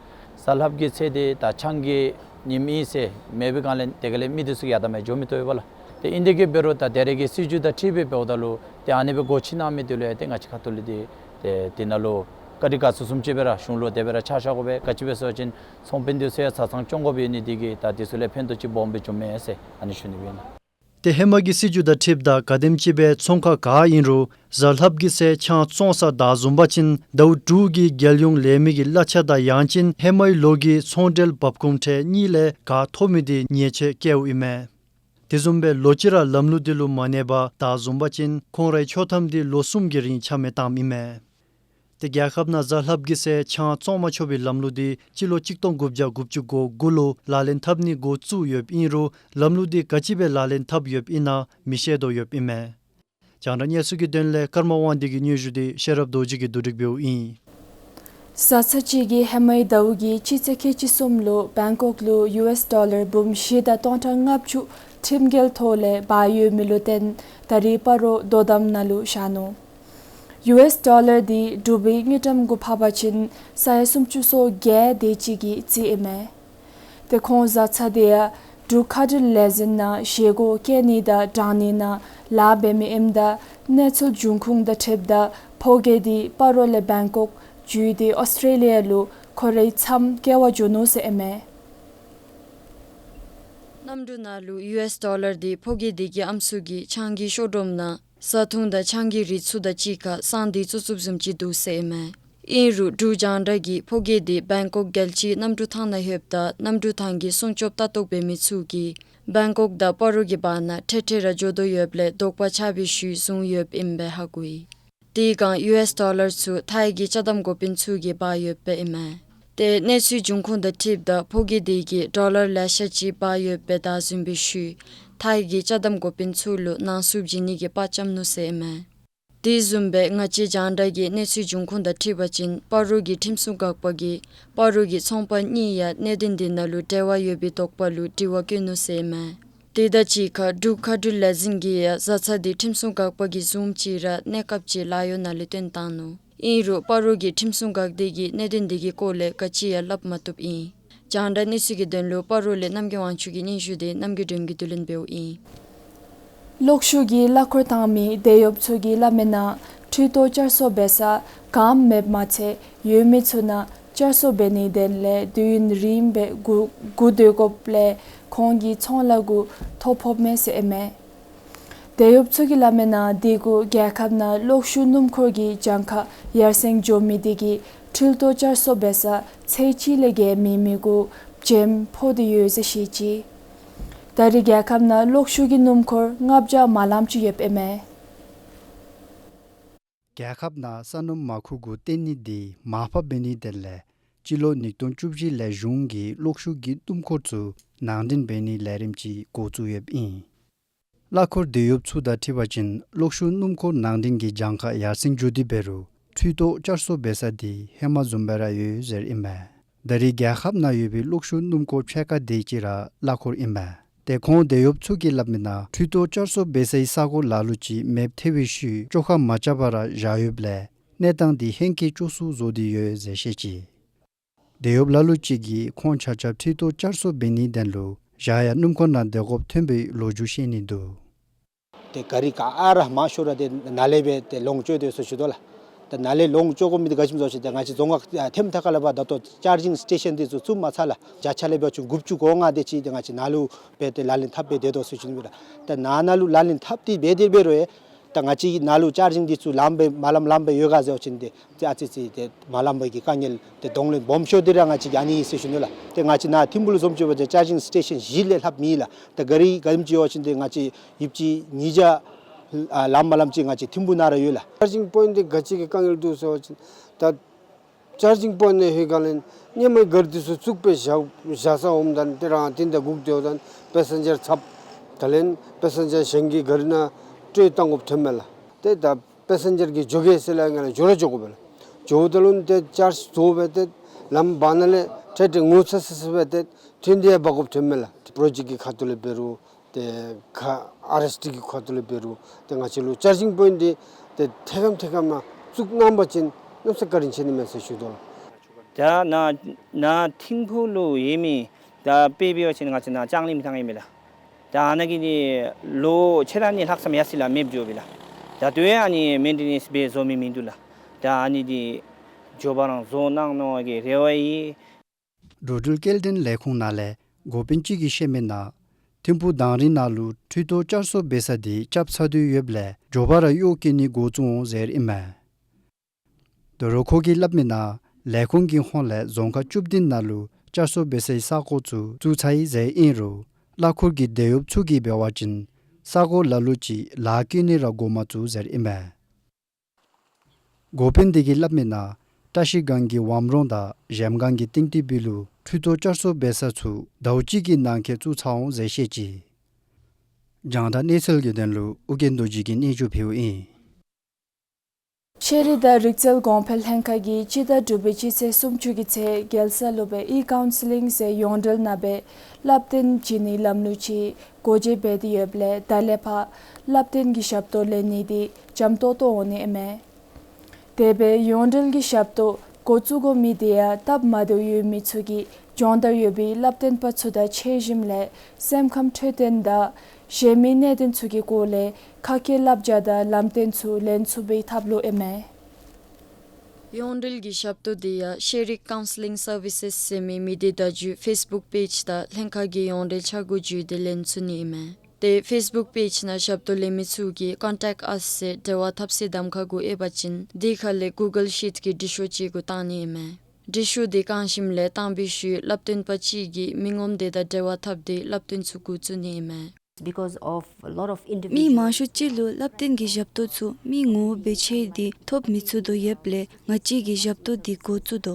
གཟའ་ལྷགཔ་གི་ཚེ་འདི་ད་ཆང་གི་ཉིནམ་ཨིན་ཟེར་མེད་པའི་སྒང་ལས་དེ་ག་ལས་མི་འདི་ཚུ་ཡར་ད་མར་འགྱོ་མི་བཏུབ་པས་པ་ལགས། ཏེ་ཨིན་དེ་གིས་འབད་རུང་ད་ད་རེས་ཀྱི་སྲིད་བྱུས་དང་འཁྲིལ་སྦེ་འབདཝ་ད་ལུ་ཏེ་ཨ་ནི་སྦེ་སྒོ་ཕྱེ་གནང་མི་འདི་ལུ་ཡང་ཏེ་ང་བཅས་ཁ་ཐུག་ལས་ཏེ་ཏེ་འདི་ནང་ལུ་བཀའ་དྲིན་དགའ་ཚོར་བཟུམ་ཅིག་སྦེ་ར་གཞུང་ལུ་དེ་སྦེ་ར་ཆ་བཞག་དགོ་པས། ག་ཅི་སྦེ་ཟེར་བ་ཅིན་ཚོང་དཔོན་འདི་ཚུ་ཡང་བཟའ་ཚང་སྐྱོང་དགོཔ་ཡོད་ནི་འདི་གིས་ད་འདི་ཚུ་ལས་ཕན་ཐོགས་ཅིག་སྦོམ་སྦེ་བྱུངམ་མས་ཟེར་ཨ་ནི་ཞུ་ནི་སྦེ་ཨིན། ཏེ་ཧེ་མ་གི་སྲིད་བྱུས་དང་འཁྲིལཝ་ད་ག་དེམ་ཅིག་སྦེ་ཚོང་ཁང་ག་ཨིན་རུང་གཟའ་ལྷགཔ་གི་ཚེ་ཆང་བཙོང་ས་བདའ་བཟུང་པ་ཅིན་ཟླཝ་དྲུག་གི་རྒྱལ་ཡོངས་ལས་མི་གི་གླ་ཆ་དང་ཡང་ཅིན་ཧེ་མའི་ལོ་གི་ཚོང་འབྲེལ་འབབ་ཁུངས་ཁྲལ་གཉིས་ལས་ག་ཐོབ་མི་འདི་ཉེས་ཆད་བཀལཝ་ཨིན་མས། དེ་བཟུམ་སྦེ་ལོ་གཅིག་ར་ལམ་ལུགས་འདི་ལུ་མ་གནས་པར་བདའ་བཟུང་པ་ཅིན་ཁོང་རའི་ཆོག་ཐམ་འདི་ལོ་གསུམ་གྱི་རིང་ཆ་མེད་བཏངམ་ཨིན་མས། ཏེ་རྒྱལ་ཁབ་ནང་གཟའ་ལྷགཔ་གི་ཚེ་ཆང་བཙོང་མ་ཆོག་པའི་ལམ་ལུགས་འདི་སྤྱི་ལོ་གཅིག་སྟོང་དགུ་བརྒྱ་དགུ་བཅུ་གོ་དགུ་ལུ་ལག་ལེན་འཐབ་ནི་འགོ་བཙུགས་ཡོདཔ་ཨིན་རུང་ལམ་ལུགས་འདི་ག་ཅི་སྦེ་ལག་ལེན་འཐབ་ཡོདཔ་ཨིན་ན་མི་ཤེས་དོ་ཡོདཔ་ཨིན་མས། རྒྱང་བསྒྲགས་གནས་ཚུལ་གྱི་དོན་ལས་ཀརྨ་དབང་འདུས་ཀྱི་སྙན་ཞུ་འདི་ཤེས་རབ་རྡོ་རྗེ་གིས་བསྡུ་སྒྲིག་འབདཝ་ཨིན། བཟའ་ཚང་ཅིག་གིས་ཧེ་མའི་ཟླཝ་གི་སྤྱི་ཚེས་ཁལ་གཅིག་གསུམ་ལུ་བེང་ཀོག་ལུ་ཡུ་ཨེས་ཌོ་ལར་འབུམ་བཞི་དང་སྟོང་ཕྲག་ལྔ་བཅུ་ཁྲིམས་འགལ་ཐོག་ལས་འབག་ཡོད་མི་ལུ་བརྟེན་ད་རེས་སྤ་རོ་དོ་དམ་ནང་ལུ་བཞག་ནུག། ཡུ་ཨེས་ཌོ་ལར་འདི་འབྲུག་པའི་དངུལ་ཀྲམ་གུ་ཕབ་པ་ཅིན་ས་ཡ་སུམ་ཅུ་སོ་བརྒྱད་དེ་ཅིག་གི་རྩིས་ཨིན་མས། ཏེ་ཁོང་བཟའ་ཚང་འདི་ཡང་འབྲུག་མཁའ་འགྲུལ་ལས་འཛིན་ནང་བཞེས་སྒོ་བསྐྱལ་ནི་དང་དྲང་ནི་ནང་ལཱ་འབད་མི་ཨིནམ་ད་གནས་ཚུལ་འབྱུང་ཁུངས་དང་འཁྲིལཝ་ད་ཕོ་རྒྱས་འདི་སྤ་རོ་ལས་བེང་ཀོག་བརྒྱུད་དེ་ཨོསི་ཊྲེ་ལི་ཡ་ལུ་ཁོ་རའི་མཚམས་བསྐྱལ་བར་འགྱོ་ནུག་ཟེར་ཨིན་མས། གནམ་གྲུ་ནང་ལུ་ཡུ་ཨེས་ཌོ་ལར་འདི་ཕོ་རྒྱས་འདི་གི་ཨམ་སྲུ་གིས་ཆང་གི་ཤོག་སྒྲོམ་ནང་བཟའ་འཐུང་དང་ཆང་གི་རིགས་ཚུ་དང་གཅིག་ཁར་བསང་སྟེ་བཙུགས་བཙུགསཔ་བཟུམ་ཅིག་འདུག་ཟེར་ཨིན་མས། ཨིན་རུང་འབྲུག་རྒྱང་བསྒྲགས་ཀྱིས་ཕོ་རྒྱས་འདི་བེང་ཀོག་རྒྱལ་སྤྱིའི་གནམ་གྲུ་ཐང་ནང་ལྷོདཔ་ད་གནམ་གྲུ་ཐང་གི་སྲུང་སྐྱོབ་ལྟ་རྟོག་འབད་མི་ཚུ་གིས་བེང་ཀོག་དང་སྤ་རོ་གི་བར་ན་འཕྲལ་འཕྲལ་ར་འགྱོ་དོ་ཡོདཔ་ལས་དོགས་པ་ཆགས་པའི་ཤུལ་བཟུང་ཡོདཔ་ཨིནམ་སྦེ་ཧ་གོ་ཡི། དེའི་སྒང་ཡུ་ཨེས་ཌོ་ལར་ཚུ་ཐའི་གི་ཅ་དམ་འགོ་དཔོན་ཚུ་གིས་འབག་ཡོདཔ་ཨིན་མས། ཏེ་གནས་ཚུལ་འབྱུང་ཁུངས་དང་འཁྲིལཝ་ད་ཕོ་རྒྱས་འདི་གིས་ཌོ་ལར་ལེ་ཤ་ཅིག་འབག་ཡོདཔ་སྦེ་བདའ་ཟུན་པའི་ཤུལ་ཐའི་གི་ཅ་དམ་འགོ་དཔོན་ཚུ་ལུ་ནང་ཟུག་བྱིན་ནི་གི་དཔའ་བཅམ་ནུག་ཟེར་ཨིན་མས། དེ་བཟུམ་སྦེ་ང་བཅས་རྒྱང་བསྒྲགས་ཀྱིས་གནས་ཚུལ་འབྱུང་ཁུངས་དང་འཁྲིལ་བ་ཅིན་སྤ་རོ་གི་ཁྲིམས་སྲུང་འགག་པ་གིས་སྤ་རོ་གི་ཚོང་པ་གཉིས་ཡང་གནད་དོན་འདི་ནང་ལུ་འབྲེལ་བ་ཡོད་པའི་དོགས་པ་ལུ་དྲི་བ་བཀོད་ནུག་ཟེར་ཨིན་མས། དེ་དང་གཅིག་ཁར་འབྲུག་མཁའ་འགྲུལ་ལས་འཛིན་གྱིས་ཡང་བཟའ་ཚང་འདི་ཁྲིམས་སྲུང་འགག་པ་གིས་བཟུངམ་ཅིག་ར་གནས་སྐབས་ཅིག་ལཱ་གཡོག་ནང་ལས་བཏོན་བཏང་ནུག། ཨིན་རུང་སྤ་རོ་གི་ཁྲིམས་སྲུང་འགག་སྡེ་གིས་གནད་དོན་འདི་གི་སྐོར་ལས་ག་ཅི་ཡང་སླབ་མ་བཏུབ་ཨིན། རྒྱང་བསྒྲགས་གནས་ཚུལ་གྱི་དོན་ལུ་སྤ་རོ་ལས་རྣམ་རྒྱལ་དབང་ཕྱུག་གི་སྙན་ཞུ་འདི་རྣམ་རྒྱལ་སྒྲོན་གྱིས་བསྡུ་ལེན་འབདཝ་ཨིན། གློག་ཤུགས་ཀྱི་གླ་འཁོར་བཏང་མི་དེད་གཡོགཔ་ཚུ་གི་བླ་མའི་ནང་འཕྲུལ་ཐོག་བསྐྱར་གསོ་འབད་ས་གངམ་མེདཔ་མ་ཚད་ཡོད་མི་ཚུ་ནང་བསྐྱར་གསོ་འབད་ནིའི་དོན་ལས་དུས་ཡུན་རིངམོ་སྦེ་སྒུག་སྒུག་སྡོད་དགོཔ་ལས་ཁོང་གི་ཚོང་ལཱ་གུ་ཐོ་ཕོགཔ་མས་ཟེར་ཨིན་མས། དེད་གཡོགཔ་ཚུ་གི་བླ་མའི་ནང་དེ་གུ་རྒྱལ་ཁབ་ནང་གློག་ཤུགས་སྣུམ་འཁོར་གྱི་གྱངས་ཁ་ཡར་སེང་འགྱོ་མི་དེ་གིས་འཕྲུལ་ཐོག་བསྐྱར་གསོ་འབད་ས་ཚད་གཅིག་ལས་བརྒལ་མེད་མི་གུ་བྱེམ་ཕོག་སྟེ་ཡོད་ཟེར་བཤད་ཅི། ད་རེས་རྒྱལ་ཁབ་ནང་གློག་ཤུགས་ཀྱི་སྣུམ་འཁོར་ལྔ་བརྒྱ་མ་ལངམ་ཅིག་ཡོདཔ་ཨིན་མས། རྒྱལ་ཁབ་ནང་ས་སྣུམ་མར་ཁུ་གུ་བཏོན་ནི་འདི་མར་ཕབ་འབད་ནིའི་དོན་ལས་སྤྱི་ལོ་ཉིས་སྟོང་བཅུ་བཞི་ལས་གཞུང་གིས་གློག་ཤུགས་ཀྱི་སྣུམ་འཁོར་ཚུ་ནང་འདྲེན་འབད་ནིའི་ལས་རིམ་ཅིག་འགོ་བཙུགས་ཡོདཔ་ཨིན། གླ་འཁོར་དེད་གཡོགཔ་ཚུ་དང་འཁྲིལ་བ་ཅིན་གློག་ཤུགས་སྣུམ་འཁོར་ནང་འདྲེན་གྱི་གྱངས་ཁ་ཡར་སེང་འགྱོ་སྟེ་འབད་རུང་འཕྲུལ་ཐོག་བསྐྱར་གསོ་འབད་ས་འདི་ཧེ་མ་བཟུམ་སྦེ་ར་ཡོད་ཟེར་ཨིན་མས། ད་རེས་རྒྱལ་ཁབ་ནང་ཡོད་པའི་གློག་ཤུགས་སྣུམ་འཁོར་ཕྱེད་ཀ་དེ་ཅིག་ར་གླ་འཁོར་ཨིན་མས། ཏེ་ཁོང་དེད་གཡོགཔ་ཚུ་གིས་སླབ་མི་ནང་འཕྲུལ་ཐོག་བསྐྱར་གསོ་འབད་སའི་ས་གོ་ལ་ལུ་ཅིག་མེདཔ་ཐལ་བའི་ཤུལ་བཅོ་ཁ་མ་རྐྱབ་པར་ར་བཞག་ཡོདཔ་ལས་གནས་སྟངས་འདི་ཧེང་སྐལ་སྐྱོ་སུ་བཟོ་སྟེ་ཡོད་ཟེར་བཤད་ཅི། དེད་གཡོགཔ་ལ་ལུ་ཅིག་གིས་ཁོང་ཆ་ཁྱབ་འཕྲུལ་ཐོག་བསྐྱར་གསོ་འབད་ནིའི་དོན་ལུ་བཞག་ཡང་སྣུམ་འཁོར་ནང་སྡོད་དགོཔ་ཐོན་པའི་ལོ་རྒྱུས་བཤད་ནི་འདུག། ཏེ་ག་རི་ག་ཨ་ར་མང་ཤོས་ར་ཏེ་ནཱ་ལས་སྦེ་ཏེ་ལོངས་སྤྱོད་དེ་ཟེར་ཞུ་དོ་ལགས། ཏེ་ནཱ་ལས་ལོངས་སྤྱོད་དགོ་མི་འདི་ག་ཅི་སྨོ་ཟེར་བ་ཅིན་ཏེ་ང་བཅས་རྫོང་ཁག་ཐེམ་ཐ་ཁ་ལས་ཕར་ད་ལྟོ་ཅར་ཇིང་སི་ཊེ་ཤཱན་འདི་ཚུ་བཙུགས་མ་ཚར་ལགས། བརྒྱ་ཆ་ལས་འབད་བ་ཅིན་དགུ་བཅུ་གོ་ལྔ་དེ་ཅིག་ཏེ་ང་བཅས་ནཱ་ལུ་སྦེ་ཏེ་ལག་ལེན་འཐབ་སྦེ་སྡོད་དོ་ཟེར་ཞུ་ནི་ཨིན་ལགས། ཏེ་ནཱ་ནཱ་ལུ་ལག་ལེན་འཐབ་སྟེ་འབད་དེ་འབད་རུང་ཡང་ད་ང་བཅས་ནཱ་ལུ་ཅར་ཇིང་འདི་ཚུ་ལངམ་སྦེ་མ་ལངམ་ལངམ་སྦེ་ཡོད་ག་ཟེར་བ་ཅིན་ཏེ་ཏེ་ཨ་ཙི་ཙི་ཏེ་མ་ལངམ་པའི་གི་དཀའ་ངལ་ཏེ་གདོང་ལེན་སྦོམ་ཤོས་འདི་ར་ང་བཅས་ཀྱི་ཨ་ནི་ཨིན་ཟེར་ཞུ་ནི་ལགས། ཏེ་ང་བཅས་ནཱ་ཐིམ་ཕུག་ལུ་བཟུམ་ཅིག་འབད་བ་ཅིན་ཅར་ཇིང་སི་ཊེ་ཤཱན་བཞི་ལས་ལྷགཔ་མེད་ལགས། ཏེ་ག་རི་ག་དེམ་ཅིག་ཡོད་པ་ཅིན་ཏེ་ང་བཅས་ཡོདཔ་ཅིག་ཉིས་བརྒྱ་ཨ་ལངམ་མ་ལངམ་ཅིག་ང་བཅས་ཐིམ་ཕུག་ནང་ར་ཡོད་ལགས། ཅར་ཇིང་པོའིནཊ་འདི་ག་ཅི་གི་དཀའ་ངལ་འདུག་ཟེར་བ་ཅིན་ད་ཅར་ཇིང་པོའིནཊ་ནང་ལྷོད་ག་ལས་སྔོན་མའི་ག་རི་འདི་ཚུ་བཙུགས་སྦེ་བཞག་བཞག་ས་འོངམ་ད་ཏེ་རང་བདུན་དང་དགུ་དེ་འབདཝ་ད་པེ་སེན་ཇར་ཚབ་ད་ལས་པེ་སེན་ཇར་གཞན་གྱི་ག་རི་ནང་སྤྲོད་བཏང་དགོཔ་ཐོནམ་མས་ལགས། ཏེ་ད་པེ་སེན་ཇར་གྱིས་འགྱོ་གེ་ཟེར་ལས་ང་ལས་འགྱོ་ར་འགྱོ་དགོ་པས་ལགས། འགྱོཝ་ད་ལུ་ཏེ་ཅརཇ་བཟོ་སྦེ་ཏེ་ལམ་བར་ན་ལས་ཏེ་ཏེ་ངོ་ཚ་ས་ས་སྦེ་ཏེ་ཐོན་ཏེ་འབག་དགོཔ་ཐོནམ་མས་ལགས། པྲོ་ཇེཀཊ་གི་ཁ་ཐུག་ལས་འབད་རུང་ཏེ་ཁ་ཨར་ཨེསི་ཌི་གི་ཁ་ཐུག་ལས་འབད་རུང་ཏེ་ང་བཅས་ལུ་ཅར་ཇིང་པོའིནཊ་འདི་ཏེ་ཐད་ཀར་ཐད་ཀར་མ་བཙུགས་གནང་པ་ཅིན་གནམ་ས་བཀའ་དྲིན་ཆེ་ནི་མས་ཟེར་ཞུ་དོ་ལགས། ད་ནཱ་ནཱ་ཐིམ་ཕུག་ལུ་ཡོད་མི་ད་དཔེ་འབད་བ་ཅིན་ང་བཅས་ནཱ་ལྕང་གླིང་མི་ཐང་ཨིན་མས་ལགས། ད་ཨ་ནཱ་གི་ནི་ལོ་ཕྱེད་དང་གཉིས་ལྷག་ཙམ་ཡར་སོང་ཡི་ལགས། མེདཔ་འགྱོ་བས་ལགས། ད་ལྟོ་ཡང་ཨ་ནི་མེན་ཊེ་ནེནསི་འབད་བཟོ་མི་མིན་འདུག་ལགས། ད་ཨ་ནི་འདི་མགྱོགས་པ་རང་བཟོ་གནང་གནང་གི་རེ་བ་ཡོད། འགྲོ་འགྲུལ་སྐྱེལ་འདྲེན་ལས་ཁུངས་ནང་ལས་འགོ་དཔོན་ཅིག་གིས་བཤད་མི་ནང་ཐིམ་ཕུག་དང་རི་ནང་ལུ་འཕྲུལ་ཐོག་བསྐྱར་གསོ་འབད་ས་འདི་རྐྱབ་ཚར་དོ་ཡོདཔ་ལས་མགྱོགས་པ་ར་གཡོག་བཀོལ་ནི་འགོ་བཙུགས་འོང་ཟེར་ཨིན་མས། དོ་རུང་ཁོ་གིས་སླབ་མི་ནང་ལས་ཁུངས་ཀྱི་ཧོངས་ལས་རྫོང་ཁག་བཅུ་བདུན་ནང་ལུ་བསྐྱར་གསོ་འབད་སའི་ས་གོ་ཚུ་བཙུགས་ཚར་ཡི་ཟེར་ཨིན་རུང་གླ་འཁོར་གྱི་དེད་གཡོགཔ་ཚུ་གིས་འབད་བ་ཅིན་ས་གོ་ལ་ལུ་ཅིག་ལཱ་བཀོལ་ནི་ར་འགོ་མ་བཙུགས་ཟེར་ཨིན་མས། འགོ་དཔོན་དེ་གིས་སླབ་མི་ནང་བཀྲ་ཤིས་སྒང་གི་ཝམ་རོང་དང་གཞལམ་སྒང་གི་ཏིང་ཏི་བི་ལུ་འཕྲུལ་ཐོག་བསྐྱར་གསོ་འབད་ས་ཚུ་ཟླཝ་གཅིག་གི་ནང་འཁོད་བཙུགས་ཚར་འོང་ཟེར་བཤད་ཅི། རྒྱང་བསྒྲགས་གནས་ཚུལ་གྱི་དོན་ལུ་ཨོ་རྒྱན་རྡོ་རྗེ་གིས་སྙན་ཞུ་ཕུལཝ་ཨིན། ཤེས་རིག་དང་རིག་རྩལ་གོང་འཕེལ་ལྷན་ཁག་གིས་སྤྱི་ཟླ་དྲུག་པའི་སྤྱི་ཚེས་སུམ་ཅུ་གི་ཚེས་རྒྱལ་ས་ལུ་སྦེ་ཨི་ཀའུན་སི་ལིང་ཟེར་ཡོངས་འབྲེལ་ནང་སྦེ་བསླབ་སྟོན་བྱིན་ནིའི་ལམ་ལུགས་ཅིག་སྒོ་འབྱེད་འབད་དེ་ཡོདཔ་ལས་ད་ལས་ཕར་བསླབ་སྟོན་གྱི་ཞབས་ཏོག་ལེན་ནི་འདི་འཇམ་ཏོང་ཏོ་འོང་ནི་ཨིན་མས། དེ་སྦེ་ཡོངས་འབྲེལ་གྱི་ཞབས་ཏོག་འགོ་བཙུགས་དགོ་མི་དེ་ཡང་སྟབས་མ་བདེཝ་ཡོད་མི་ཚུ་གིས་སྦྱོང་བརྡར་ཡོད་པའི་བསླབ་སྟོན་པ་ཚུ་དང་ཕྱད་ཞིནམ་ལས་སེམས་ཁམས་འཕྲོད་བསྟེན་དང་གཞན་མི་གནད་དོན་ཚུ་གི་སྐོར་ལས་ཁ་སྐད་བསླབ་བྱ་དང་ལམ་སྟོན་ཚུ་ལེན་ཚུགས་པའི་ཐབས་ལུ་ཨིན་མས། ཡོངས་འབྲེལ་གྱི་ཞབས་ཏོག་དེ་ཡང་ཤེས་རིག་ཀའུན་སི་ལིང་སར་བི་སེས་ཟེར་མི་མི་སྡེ་བརྡ་བརྒྱུད་ཕེསི་བུཀ་པེཇ་དང་ལྷན་ཁག་གི་ཡོངས་འབྲེལ་ཆ་བགོས་བརྒྱུད་དེ་ལེན་ཚུགས་ནི་ཨིན་མས། ཏེ་ཕེསི་བུཀ་པེཇ་ནང་ཞབས་ཏོག་ལེན་མི་ཚུ་གིས་ཀོན་ཊེཀཊ་ཨས་ཟེར་འབྲེལ་བ་འཐབ་སའི་གདམ་ཁ་གུ་ཡོད་པ་ཅིན་དེ་ཁ་ལས་གུ་གཱལ་ཤིཊ་གི་འབྲི་ཤོག་ཅིག་གུ་བཏང་ནི་ཨིན་མས། འབྲི་ཤོག་དེ་བཀང་ཞིནམ་ལས་བཏང་པའི་ཤུལ་བསླབ་སྟོན་པ་གཅིག་གིས་མི་ངོམ་དེ་དང་འབྲེལ་བ་འཐབ་སྟེ་བསླབ་སྟོན་ཚུ་འགོ་བཙུགས་ནི་ཨིན་མས། Because of a lot of individual མི་མང་ཤོས་ཅིག་ལུ་བསླབ་སྟོན་གྱི་ཞབས་ཏོག་ཚུ་མི་ངོ་བོ་སྦེ་ཕྱད་དེ་ཐོབ་མི་ཚུགས་དོ་ཡོདཔ་ལས་ང་བཅས་ཀྱིས་ཞབས་ཏོག་དེ་འགོ་བཙུགས་དོ།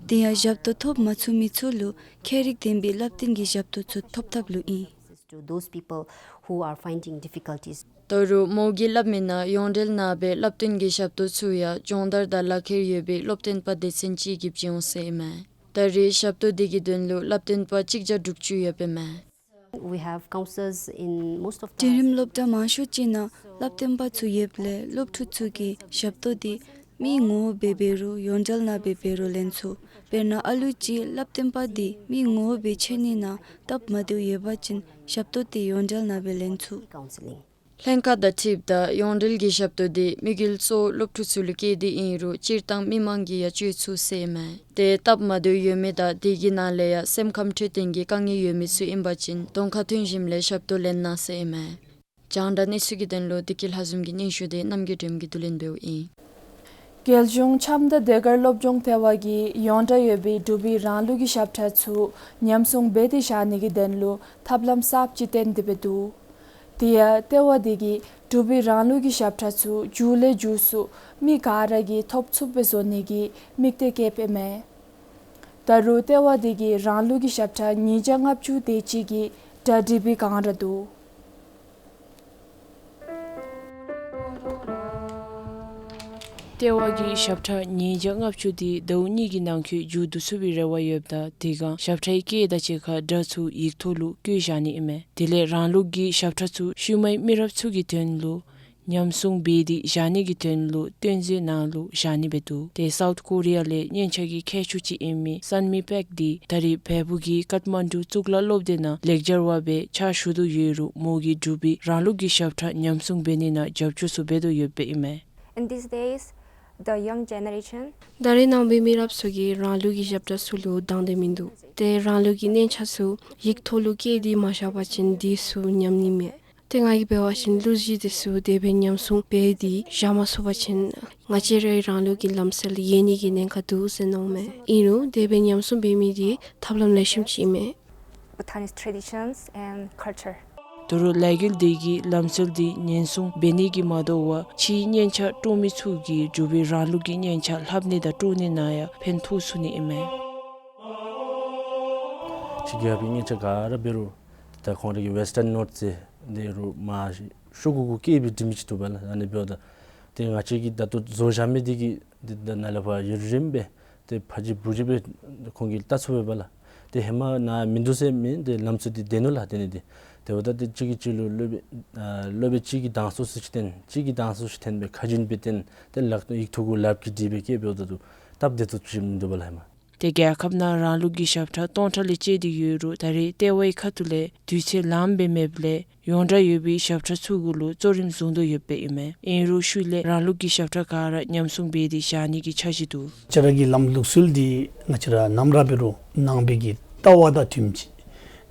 དེ་ཡང་ཞབས་ཏོག་ཐོབ་མ་ཚུགས་མི་ཚུ་ལུ་ཁྱད་རིག་ལྡན་པའི་བསླབ་སྟོན་གྱི་ཞབས་ཏོག་ཚུ་ཐོབ་ཐབས་ལུ་ཨིན། To those people who are finding difficulties. ད་རུང་མོ་གིས་སླབ་མི་ནང་ཡོངས་འབྲེལ་ནང་སྦེ་བསླབ་སྟོན་གྱི་ཞབས་ཏོག་ཚུ་ཡང་སྦྱོང་བརྡར་དང་ལག་ཁྱེར་ཡོད་པའི་སློབ་སྟོན་པ་སྡེ་ཚན་ཅིག་གིས་བྱིན་འོང་ཟེར་ཨིན་མས། ད་རེས་ཞབས་ཏོག་དེ་གི་དོན་ལུ་བསླབ་སྟོན་པ་གཅིག་བརྒྱ་དྲུག་ཅུ་ཡོདཔ་ཨིན་མས། We have counselors in most of the འབྲིང་རིམ་classes. སློབ་གྲྭ་མང་ཤོས་ཅིག་ནང་བསླབ་སྟོན་པ་ཚུ་ཡོདཔ་ལས་སློབ་ཕྲུག་ཚུ་གིས་ཞབས་ཏོག་དེ་མི་ངོ་བོ་སྦེ་འབད་རུང་ཡོངས་འབྲེལ་ནང་སྦེ་འབད་རུང་ལེན་ཚུགས། དཔེར་ན་ཨ་ལུ་ཅིག་བསླབ་སྟོན་པ་དེ་མི་ངོ་བོ་སྦེ་ཕྱད་ནི་ནང་སྟབས་མ་བདེཝ་ཡོད་པ་ཅིན་ཞབས་ཏོག་དེ་ཡོངས་འབྲེལ་ནང་སྦེ་ལེན་ཚུགས། Counseling. ལྷན་ཁག་དང་འཁྲིལཝ་ད་ཡོངས་འབྲེལ་གྱི་ཞབས་ཏོག་དེ་དམིགས་ཡུལ་གཙོ་བོ་སློབ་ཕྲུག་ཚུ་ལུ་བསྐྱེད་དེ་ཨིན་རུང་སྤྱིར་བཏང་མི་མང་གིས་ཡང་སྤྱོད་ཚུགས་ཟེར་ཨིན་མས། ཏེ་སྟབས་མ་བདེཝ་ཡོད་མི་དང་དེ་གི་ནང་ལས་ཡང་སེམས་ཁམས་འཕྲོད་བསྟེན་གྱི་དཀའ་ངལ་ཡོད་མི་ཚུ་ཨིན་པ་ཅིན་གདོང་ཁར་ཐོན་ཞིནམ་ལས་ཞབས་ཏོག་ལེན་གནང་ཟེར་ཨིན་མས། རྒྱང་བསྒྲགས་གནས་ཚུལ་གྱི་དོན་ལུ་བདེ་སྐྱིད་ལྷ་འཛོམས་ཀྱི་སྙན་ཞུ་དེ་རྣམ་རྒྱལ་སྒྲོལམ་གྱིས་བསྡུ་ལེན་འབདཝ་ཨིན། རྒྱལ་གཞུང་འཆམ་མཐུན་ཟློས་གར་སློབ་སྦྱོང་ལྟེ་བ་གིས་ཡོངས་གྲགས་ཡོད་པའི་འབྲུག་པའི་རང་ལུགས་ཀྱི་ཞབས་ཁྲ་ཚུ་ཉམས་སྲུང་འབད་དེ་བཞག་ནི་གི་དོན་ལུ་ཐབས་ལམ་གསརཔ་ཅིག་བཏོན་ཏེ་འབད་འདུག། དེ་ཡང་ལྟེ་བ་དེ་གིས་འབྲུག་པའི་རང་ལུགས་ཀྱི་ཞབས་ཁྲ་ཚུ་མཇུག་ལས་མཇུག་སུ་མི་ག་ར་གིས་ཐོབ་ཚུགསཔ་སྦེ་བཟོ་ནི་གི་དམིགས་གཏད་བསྐྱེདཔ་ཨིན་མས། ད་རུང་ལྟེ་བ་དེ་གིས་རང་ལུགས་ཀྱི་ཞབས་ཁྲ་ཉིས་བརྒྱ་ལྔ་བཅུ་དེ་ཅིག་གི་གྲ་སྒྲིག་འབད་བའི་བསྒང་ར་འདུག། ལྟེ་བ་གི་ཞབས་ཁྲ་ཉིས་བརྒྱ་ལྔ་བཅུ་དེ་ཟླཝ་གཉིས་ཀྱི་ནང་འཁོད་མཇུག་བསྡུ་ཚུགས་པའི་རེ་བ་ཡོདཔ་ད་དེ་སྒང་ཞབས་ཁྲའི་སྐད་དང་གཅིག་ཁར་སྒྲ་ཚུ་ཡིག་ཐོག་ལུ་བཀོད་བཞག་ནི་ཨིན་མས། དེ་ལས་རང་ལུགས་ཀྱི་ཞབས་ཁྲ་ཚུ་ཤུལ་མའི་མི་རབས་ཚུ་གི་དོན་ལུ་ཉམས་སྲུང་འབད་དེ་བཞག་ནི་གི་དོན་ལུ་སྟོན་མཛོད་ནང་ལུ་བཞག་ནི་འབད་དོ། ཏེ་སའུཐ་ཀོ་རི་ཡ་ལས་སྙན་ཆ་གི་མཁས་མཆོག་ཅིག་ཨིན་མི་སན་མི་པེག་འདི་ད་རེས་བལ་པོ་གི་ཀཏ་མན་ཌུ་གཙུག་ལག་སློབ་སྡེ་ནང་ལེག་ཅར་བ་སྦེ་ཕྱག་ཞུ་དོ་ཡོད་རུང་མོ་གིས་འབྲུག་པའི་རང་ལུགས་ཀྱི་ཞབས་ཁྲ་ཉམས་སྲུང་འབད་ནི་ནང་རྒྱབ་སྐྱོར་ཚུ་འབད་དོ་ཡོདཔ་ཨིན་མས། In these days, the young generation ད་རེས་ནངས་པའི་མི་རབས་ཚུ་གིས་རང་ལུགས་ཀྱི་ཞབས་ཁྲ་ཚུ་ལུ་དང་འདོད་མིན་འདུག། ཏེ་རང་ལུགས་ཀྱི་སྙན་ཆ་ཚུ་ཡིག་ཐོག་ལུ་བཀལ་ཏེ་མ་བཞག་པ་ཅིན་དེ་ཚུ་ཉམས་ནི་མས། ཏེ་ང་གིས་འབད་བ་ཅིན་གླུ་གཞས་དེ་ཚུ་དེ་སྦེ་ཉམས་སྲུང་འབད་དེ་བཞག་མ་ཚུགས་པ་ཅིན་ང་བཅས་རའི་རང་ལུགས་ཀྱི་ལམ་སྲོལ་ཡལ་ནི་གི་ཉེན་ཁ་འདུག་ཟེར་མནོཝ་མས། ཨིན་རུང་དེ་སྦེ་ཉམས་སྲུང་འབད་མི་དེ་ཐབས་ལམ་ལེགས་ཤོམ་ཅིག་ཨིན་མས། Bhutanese traditions and culture. ད་རུང་ལས་འགུལ་འདི་གིས་ལམ་སྲོལ་འདི་ཉེན་སྲུང་འབད་ནི་གིས་མ་དོ་བར་ཕྱིའི་སྙན་ཆ་དཀྲོག་མི་ཚུ་གིས་འབྲུག་པའི་རང་ལུགས་ཀྱི་སྙན་ཆ་ལྷབ་ནི་དང་དཀྲོག་ནི་ནང་ཡང་ཕན་ཐོགས་ཚུགས་ནི་ཨིན་མས། ཕྱི་རྒྱལ་ཁབ་ཀྱི་སྙན་ཆ་ག་ར་འབད་རུང་ད་ཁོང་རའི་གི་ཝེསི་ཊརན་ནོཊསི་ཟེར་འདི་རུང་མ་ཤོག་གུ་གུ་བཀལ་སྦེ་འབྲི་མི་ཅིག་འདུག་པ་ལགས། ཨ་ནི་འབདཝ་ད་ཏེ་ང་བཅས་ཀྱིས་ད་ལྟོ་བཟོ་བཞག་མི་འདི་གིས་འདི་ད་ནཱ་ལས་ཕར་ཡུན་རིངམོ་སྦེ་ཏེ་ཕ་ཇི་བུ་ཇི་སྦེ་ཁོང་གིས་བལྟ་ཚུགས་པས་པ་ལགས། ཏེ་ཧེ་མ་ནཱ་མིན་འདུག་ཟེར་མི་ཏེ་ལམ་སྲོལ་འདི་བདེ་ནུག་ལགས། ཏེ་ནི་འདི་དེ་འབདཝ་ད་ཏེ་གཅིག་གིས་གཅིག་ལུ་སློབ་དཔོན་ཨ་སློབ་དཔོན་གཅིག་གིས་གདངས་ཚོད་ཅིག་བསྟན་གཅིག་གིས་གདངས་ཚོད་ཅིག་བསྟན་སྦེ་ཁ་རྒྱུན་སྦེ་བསྟན་ཏེ་ལག་ཡིག་ཐོག་གུ་ལགཔ་གིས་བྲིས་སྦེ་བཀལ་འབདཝ་ད་ལུ་སྟབས་བདེ་ཏོག་ཅིག་མིན་འདུག་པ་ལགས་ཧེ་མ། ཏེ་རྒྱལ་ཁབ་ནང་རང་ལུགས་ཀྱི་ཞབས་ཁྲ་སྟོང་ཕྲག་ལས་བཅད་དེ་ཡོད་རུང་ད་རེས་ལྟེ་བའི་ཁ་ཐུག་ལས་དུས་ཚོད་ལངམ་སྦེ་མེདཔ་ལས་ཡོངས་གྲགས་ཡོད་པའི་ཞབས་ཁྲ་ཚུ་གུ་ལུ་གཙོ་རིམ་བཟུང་དོ་ཡོདཔ་ཨིན་མས། ཨིན་རུང་ཤུལ་ལས་རང་ལུགས་ཀྱི་ཞབས་ཁྲ་ག་ར་ཉམས་སྲུང་འབད་དེ་བཞག་ནི་གི་འཆར་གཞི་འདུག། ང་བཅས་ར་གི་ལམ་ལུགས་སྲོལ་འདི་ང་བཅས་ར་ནམ་ར་འབད་རུང་ནང་པའི་གི་ལྟ་བ་དང་མཐུནམ་ཅིག་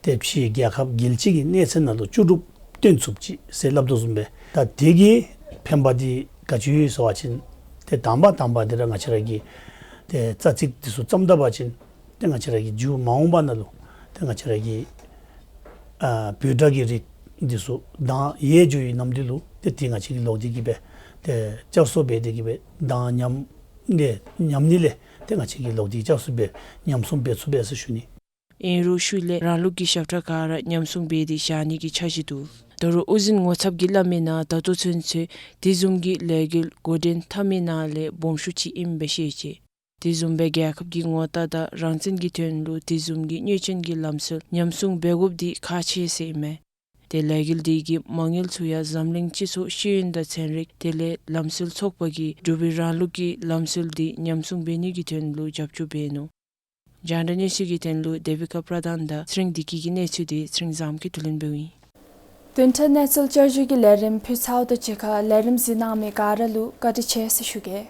ཏེ་ཕྱིའི་རྒྱལ་ཁབ་རྒྱལ་སྤྱི་གི་གནས་ཚད་ནང་ལུ་ལྕོགས་གྲུབ་སྟོན་ཚུགསཔ་ཅིག་ཟེར་སླབ་དོ་བཟུམ་སྦེ་ད་དེ་གི་ཕན་པ་འདི་ག་ཅི་ཡོད་ཟེར་བ་ཅིན་ཏེ་དང་པ་དང་པ་འདི་ར་ང་བཅས་ར་གི་ཏེ་རྩ་ཚིག་འདི་ཚུ་བརྩམ་ད་པ་ཅིན་ཏེ་ང་བཅས་ར་གི་མཇུག་མ་འོངས་པ་ནང་ལུ་ཏེ་ང་བཅས་ར་གི་ཨ་འབོད་སྒྲ་གི་རིགས་འདི་ཚུ་གདངས་ཡལ་འགྱོ་བའི་ནམ་དུས་ལུ་ཏེ་དེ་ང་བཅས་ཀྱིས་ལོག་སྟེ་གི་སྦེ་ཏེ་བསྐྱར་གསོ་འབད་དེ་གི་སྦེ་གདངས་ཉམས་ནི་ཉམས་ནི་ལས་ཏེ་ང་བཅས་ཀྱིས་ལོག་སྟེ་བསྐྱར་གསོ་འབད་ཉམས་སྲུང་འབད་ཚུགས་པས་ཟེར་ཞུ་ནི། ཨིན་རུང་ཤུལ་ལས་རང་ལུགས་ཀྱི་ཞབས་ཁྲ་ག་ར་ཉམས་སྲུང་འབད་དེ་བཞག་ནི་གི་འཆར་གཞི་འདུག། ད་རུང་དབུ་འཛིན་ངོ་ཚབ་ཀྱིས་སླབ་མིའི་ནང་ད་ལྟོ་ཚུན་ཚོད་དེ་བཟུམ་གྱི་ལས་འགུལ་འགོ་འདྲེན་འཐབ་མིའི་ནང་ལས་སྦོམ་ཤོས་ཅིག་ཨིནམ་སྦེ་ཤེས་ཅི། དེ་བཟུམ་སྦེ་རྒྱལ་ཁབ་ཀྱི་ངོ་རྟགས་དང་རང་བཙན་གྱི་དོན་ལུ་དེ་བཟུམ་གྱི་གནོད་སྐྱོན་གྱི་ལམ་སྲོལ་ཉམས་སྲུང་འབད་དགོཔ་འདི་ཁག་ཆེ་ཟེར་ཨིན་མས། ཏེ་ལས་འགུལ་འདི་གི་མ་དངུལ་ཚུ་ཡང་འཛམ་གླིང་སྤྱི་ཚོགས་ཤེས་ཡོན་དང་ཚན་རིག་དེ་ལས་ལམ་སྲོལ་ཚོགས་པ་གིས་འབྲུག་པའི་རང་ལུགས་ཀྱི་ལམ་སྲོལ་འདི་ཉམས་སྲུང་འབད་ནི་གི་དོན་ལུ་རྒྱབ་སྐྱོར་འབད་ནུག། རྒྱང་བསྒྲགས་གནས་ཚུལ་གྱི་དོན་ལུ་དེ་བི་ཀ་པྲ་དཱན་དང་ཚེ་རིང་བདེ་སྐྱིད་ཀྱི་གནས་ཚུལ་འདི་ཚེ་རིང་བཟངམོ་གིས་བསྡུ་ལེན་འབདཝ་ཨིན། བདུན་ཕྲག་གནས་ཚུལ་བསྐྱར་ཞུ་གི་ལས་རིམ་ཕུལ་ཚརཝ་དང་གཅིག་ཁར་ལས་རིམ་གཟིགས་གནང་མི་ག་ར་ལུ་བཀའ་དྲིན་ཆེ་ཟེར་ཞུ་གེ།